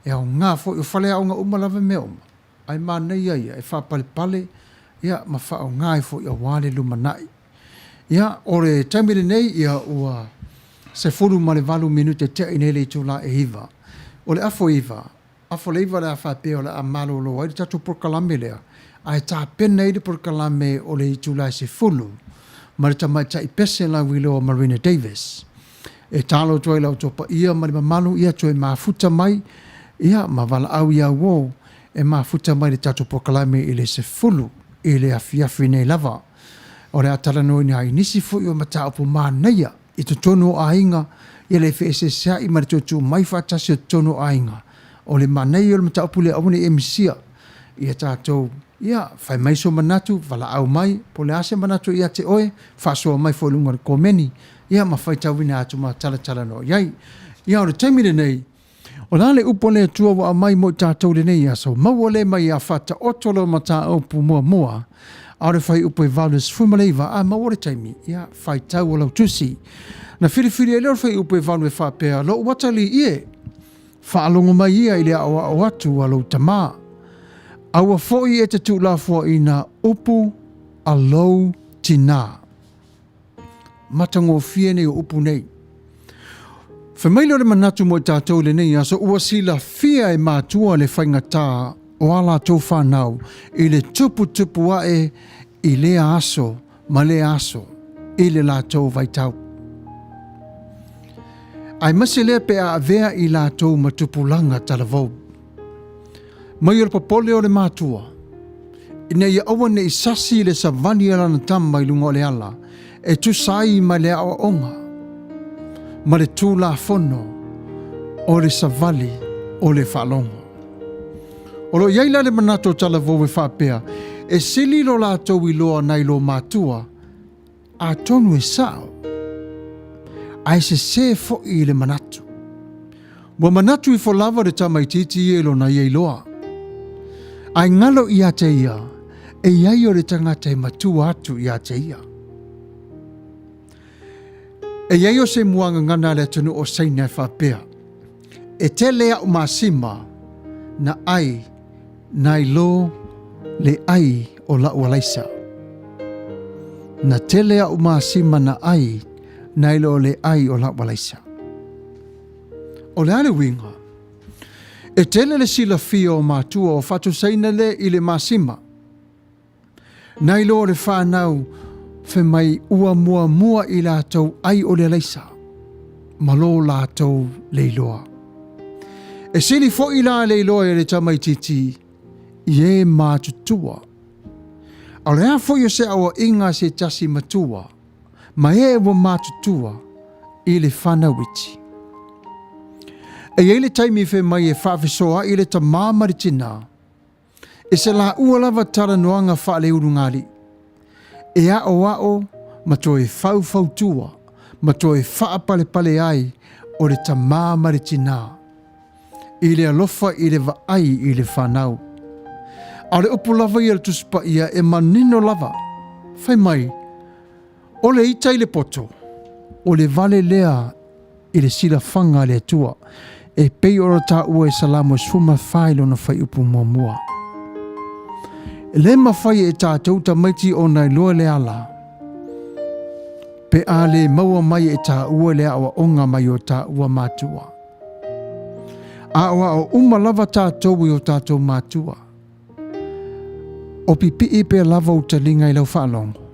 E aoga foi o faleaoga uma lava mea uma, ae manaia ia e faapalepale ia ma faaaoga ai foi aua le lumanai. Ia, o le taimi lenei ia ua 18 minute te'i nei le itula e 9. O le afu 9, Afa le 9 o le a faapea o le a malolo ai le tatou polokalame lea, ae tapena ai le polokalame o le itula e 10 ma le tamaitai pese lauiloa Marina Davis. E talo atu ai la outou paia ma le mamalu ia toe mafuta mai ia ma valaau ia uo e mafuta mai le tatou polokalame i le 10 i le afiafi nei lava. O le a talanoaina ai nisi foi o mataupu manaia i totonu o aiga, ia le feeseesea'i ma le toe tuu mai faatasi o totonu o aiga. O le manaia o le mataupu lea aua ne i e misia ia tatou, ia, fai mai sou manatu, valaau mai, po o le a se manatu ia te oe, faasoa mai foi i luga o le komeni, ia ma faitauina atu ma talatalanoa i ai. Ia, o le taimi lenei, O le a le upu a le Atua ua aumai mo i tatou i lenei aso? Maua lea mai ia Faataoto lau mataupu muamua, a o le fuaiupu e 89, a maua le taimi, ia, faitau o lau tusi. Na filifili ai lea o le fuaiupu e 8 e faapea, Lou atalii e, faalogo mai ia i le aʻoaʻo atu a lou tamā. Aua foi e te tuulafoaiina upu a lou tinā. Matagofie nei o upu nei. Fai mai lea o le manatu mo i tatou i lenei aso, ua silafia e matua le faigata o a latou whanau i le tuputupu ae i lea aso ma lea aso i le latou vaitau. Aemaise lea pe a avea i latou ma tupulaga talavou. Mai o le popole o le matua, ina ia aua ne i sasi le savali a lana tama i luga o le ala e tusa ai ma le aoaoga ma le tulafono o le savali o le faalogo. O lo o i ai la le manatu o talavou e faapea, e sili lo latou iloa nai lo matua, atonu e sao, ae sesē foi i le manatu. Ua manatu ifo lava le tamaitiiti ia i lona ia iloa. Ae galo ia te ia, e i ai o le tagata e matua atu ia te ia. E i ai o se muagagana a le atunuu o Saina e faapea, E tele a'u masima na ʻai nai lo le ʻai o la'u alaisa. Na tele a'u masima na ʻai nai lo le ʻai o la'u alaisa. O le a le uiga? E tele le silafia o matua o faatusaina lea i le masima. Nai lo le fanau fai mai ua muamua i latou ai o le alaisa ma lo latou leiloa. E sili foi la leiloa e le tamaitiiti i e matutua. A o le a foi o se auaiga a se tasi matua ma e ua matutua i le fanau iti. E i ai le taimi fai mai e faafesoaai le tamā ma le tinā, I se laua lava talanoaga faaleulugalii, e aoao ma toe faufautua ma toe faapalepale ai o le tamā ma le tinā, i le alofa i le vaai i le fanau. A o le upu lava ia a le Tusi Paia e manino lava, fai mai, O le ita i le poto, o le vale lea i le silafaga a le Atua, e pei ona taua e Salamo 14 i lona fuaiupu muamua. E le mafai e tatou tamaiti ona iloa le ala, pe a le maua mai e taua le aoaoga mai o taua matua. Aoao uma lava tatou i o tatou matua. O pipii pea lava ou taliga i lau faalogo.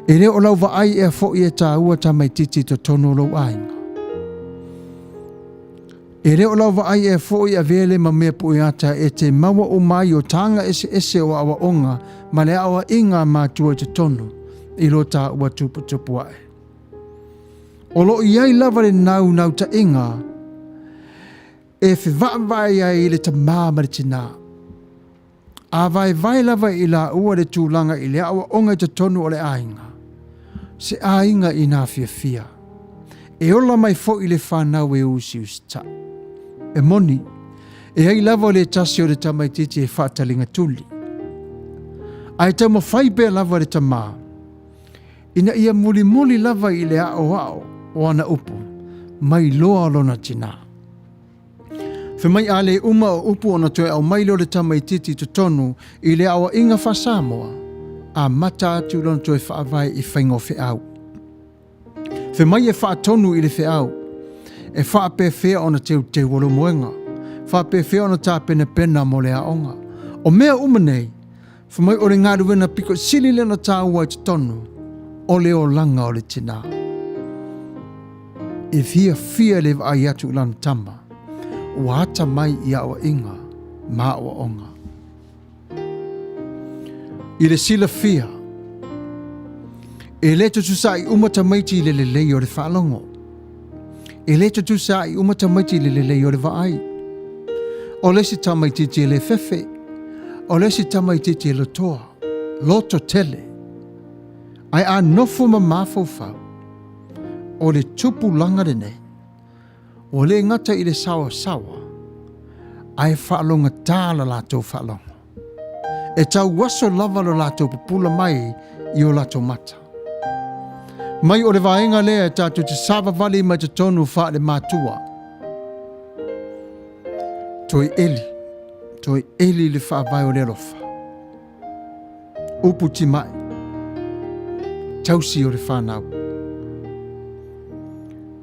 E le o lau vaai ea foi e tāua tamaitiiti i totonu o lou aiga. E le o lau vaai ea foi avea le ma mea pueata e te maua uma ai o tāga eseese o aoaoga ma le aoaiga a matua i totonu i lo tāua tuputupu ae. O lo o i ai lava le naunautaiga e fevaavae ai i le tamā ma le tinā. A vaevae lava i laua le tulaga i le aoaoga i totonu o le aiga, se aiga inā fiafia, e ola mai foi le fanau e usiusitai. E moni, e ai lava le tasi o le tamaitiiti e faataligatuli. Ae taumafai pea lava le tamā, ina ia mulimuli lava i le aoao o ana upu, mai loa lona tinā. Fai mai a le uma o upu ona toe aumai lea o le tamaitiiti i totonu i le aoaiga faa-Samoa, amata atu lona toe faavae i faiga o feau. Fai mai e faatonu i le feau, e faapefea ona teuteu o lou moega, faapefea ona tapenapena mo le aoga. O mea uma nei, Fai mai o le galuega pito sili lea ona taua i totonu o le olaga o le tinā. E fiafia le vaai atu i lana tama ua ata mai i aoaiga ma aoaoga. I le silafia, e le tutusaai uma tamaiti i le lelei o le faalogo. E le tutusaai uma tamaiti i le lelei o le vaai. O le isi tamaitiiti e le fefe, o le isi tamaitiiti e lotoa, loto tele. Ae a nofo ma mafaufau, o le tupulaga lenei, ua le gata i le saoasaoa, ae faalogatā la latou faalogo. E tauaso lava lo latou pupula mai i o latou mata. Mai o le vaega lea e tatou te savavali mai totonu faale-matua. Toe eli, toe eli le faavae o le alofa. Upu timai, tausi o le fanau.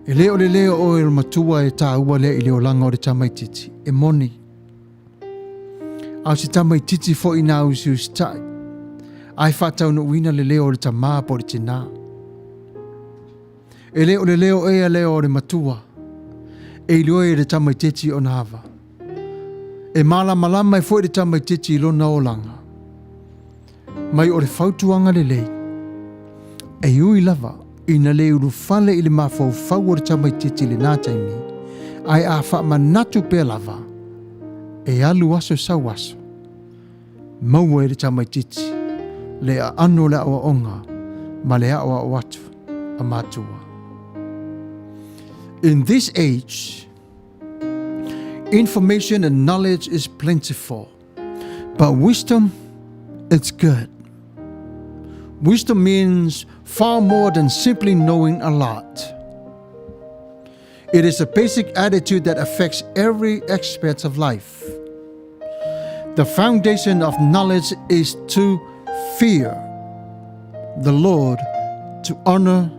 E le o le leo o oe o le matua e taua lea i le olaga o le tamaitiiti, e moni. A o se tamaitiiti foi na usiusitai. Ae faataunuuina le leo o le tamā po o le tinā. E le o le leo ea lea o le matua e iloa ai e le tamaitiiti ona ava. E malamalama ai foi le tamaitiiti i lona olaga. Mai o le fautuaga lelei, e ui lava ina le ulufale i le mafaufau o le tamaitiiti i lena taimi, ae a faamanatu pea lava, e alu aso sau aso, maua e le tamaitiiti le aano o le aoaoga ma le aoao atu a matua. In this age, information and knowledge is plentiful, but wisdom, it's good. Wisdom means far more than simply knowing a lot. It is a basic attitude that affects every aspect of life. The foundation of knowledge is to fear the Lord, to honor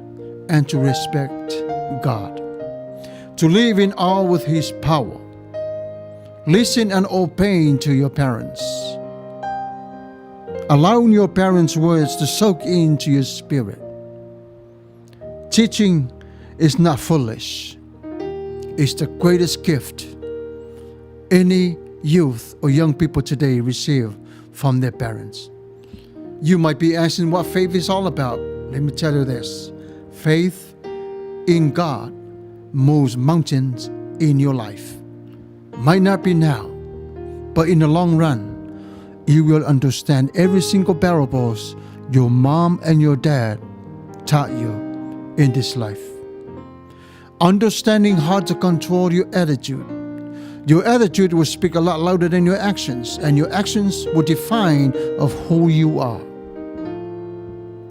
and to respect God, to live in awe with His power. Listen and obey to your parents. Allowing your parents' words to soak into your spirit. Teaching is not foolish. It's the greatest gift any youth or young people today receive from their parents. You might be asking what faith is all about. Let me tell you this. Faith in God moves mountains in your life. Might not be now, but in the long run, you will understand every single parables your mom and your dad taught you in this life. Understanding how to control your attitude. Your attitude will speak a lot louder than your actions, and your actions will define of who you are.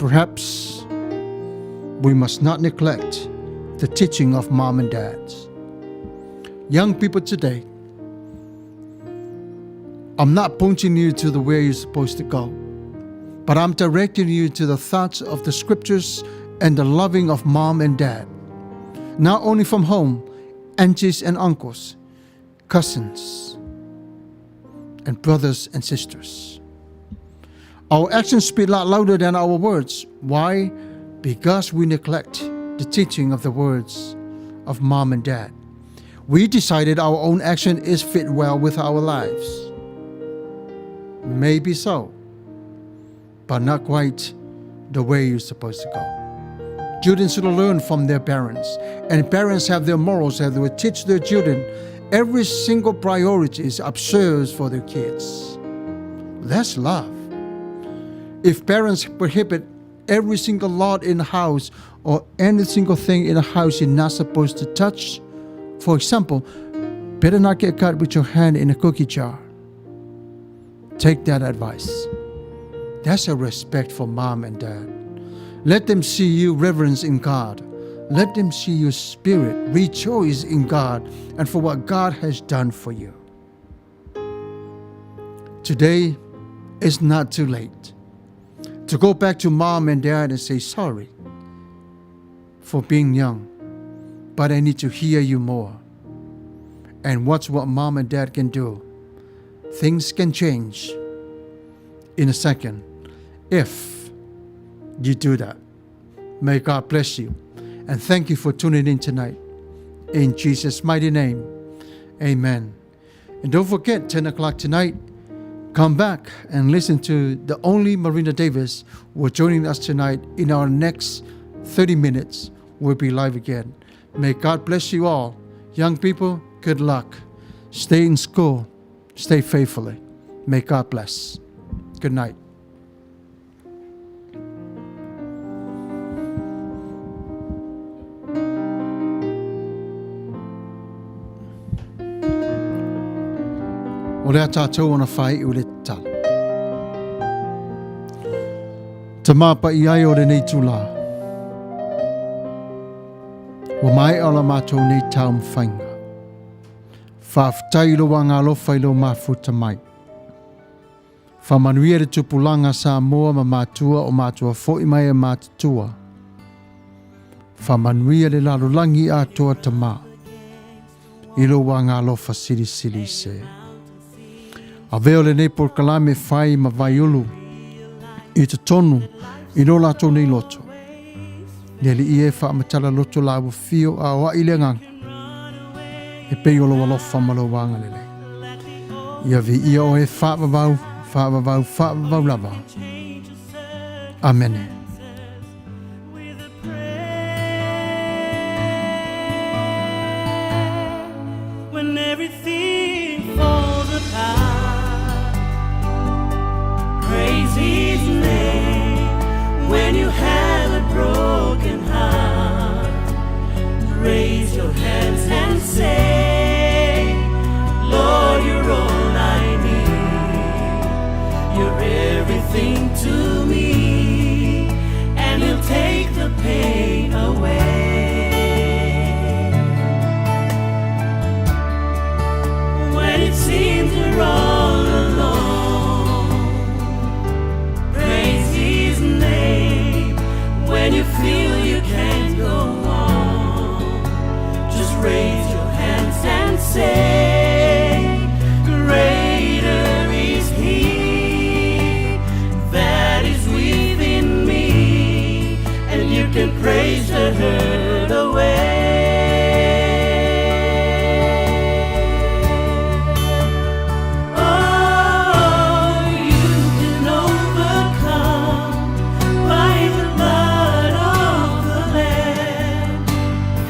Perhaps we must not neglect the teaching of mom and dads. Young people today, I'm not pointing you to the way you're supposed to go, but I'm directing you to the thoughts of the scriptures and the loving of mom and dad. Not only from home, aunties and uncles, cousins, and brothers and sisters. Our actions speak a lot louder than our words. Why? Because we neglect the teaching of the words of mom and dad. We decided our own action is fit well with our lives. Maybe so, but not quite the way you're supposed to go. Children should learn from their parents, and parents have their morals that they will teach their children. Every single priority is observed for their kids. That's love. If parents prohibit every single lot in the house or any single thing in the house you're not supposed to touch, for example, better not get caught with your hand in a cookie jar. Take that advice. That's a respect for mom and dad. Let them see you reverence in God. Let them see your spirit rejoice in God and for what God has done for you. Today, it's not too late to go back to mom and dad and say sorry for being young, but I need to hear you more. And watch what mom and dad can do. Things can change in a second if you do that. May God bless you. And thank you for tuning in tonight. In Jesus' mighty name, amen. And don't forget, 10 o'clock tonight, come back and listen to the only Marina Davis who are joining us tonight in our next 30 minutes. We'll be live again. May God bless you all. Young people, good luck. Stay in school. Stay faithfully. May God bless. Good night. O le a tātou ona whai u le tatalo. Tamā pa'i ai o lenei itulā. Ua maea la matou nei taumafaiga. Faafetai i lou agaalofa i lou mafuta mai. Faamanuia le tupulaga Samoa ma matua o matua foi mai e matutua. Faamanuia le lalolagi atoa Tamā i lou agaalofa silisili se. Avea lenei polokalame fai ma vaiulu. i totonu i lo latou nei loto. Le Alii e faamatala loto laua fio a o ai le agaga, e pei o lou alofa ma lou agalelei. Ia viia oe faavavau, faavavau, faavavau lava. Amene. When everything falls apart, praise His name. When you have a broken heart, raise your hands and say, Lord, you're all I need. You're everything to me, and He'll take the pain away. When it seems you're all alone, praise His name. When you feel you can't go on, just raise your hands and say, Greater is He that is within me, and you can praise the hurt away. Oh, you can overcome by the blood of the Lamb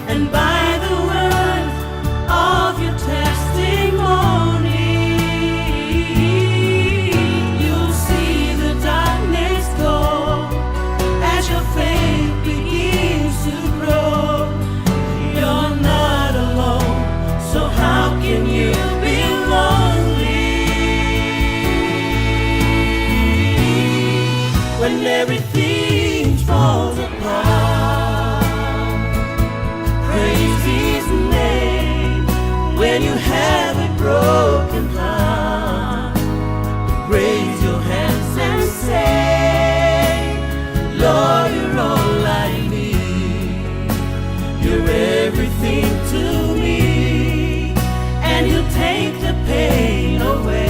and by the words of your testimony. You'll see the darkness go as your faith begins to grow. You're not alone, so how can you be lonely when everything falls apart? Praise His name when you have a broken heart. Raise your hands and say, Lord, you're all I need. You're everything to me, and you'll take the pain away.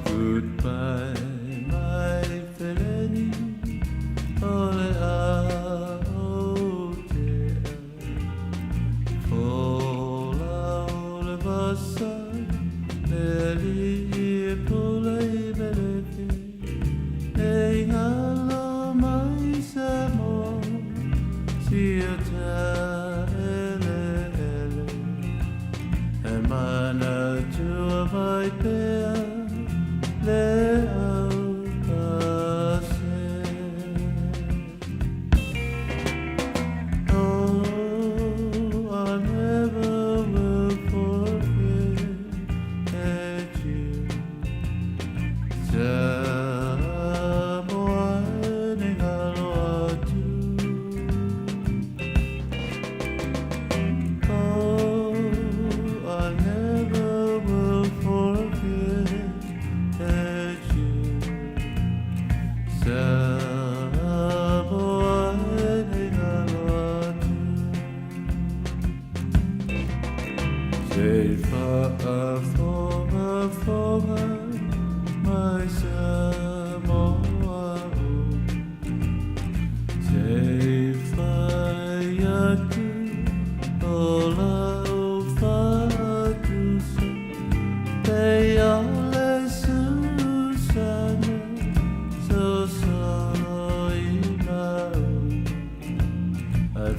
Goodbye, my feleni, o le a o te Fola o le vasa, le li e pula i belefe, e ngalo mai sa mo, si o ta ele ele. E mana tua vai pea, le au pase. Oh, I never will forget you. Samoa ni ngalo atu. Oh, I never will forget you. Samoa ni ngalo atu. Se faafogafoga mai Samoa o. Se fai atu o lau faatusa, pe o le susana, so solo i mau. Ai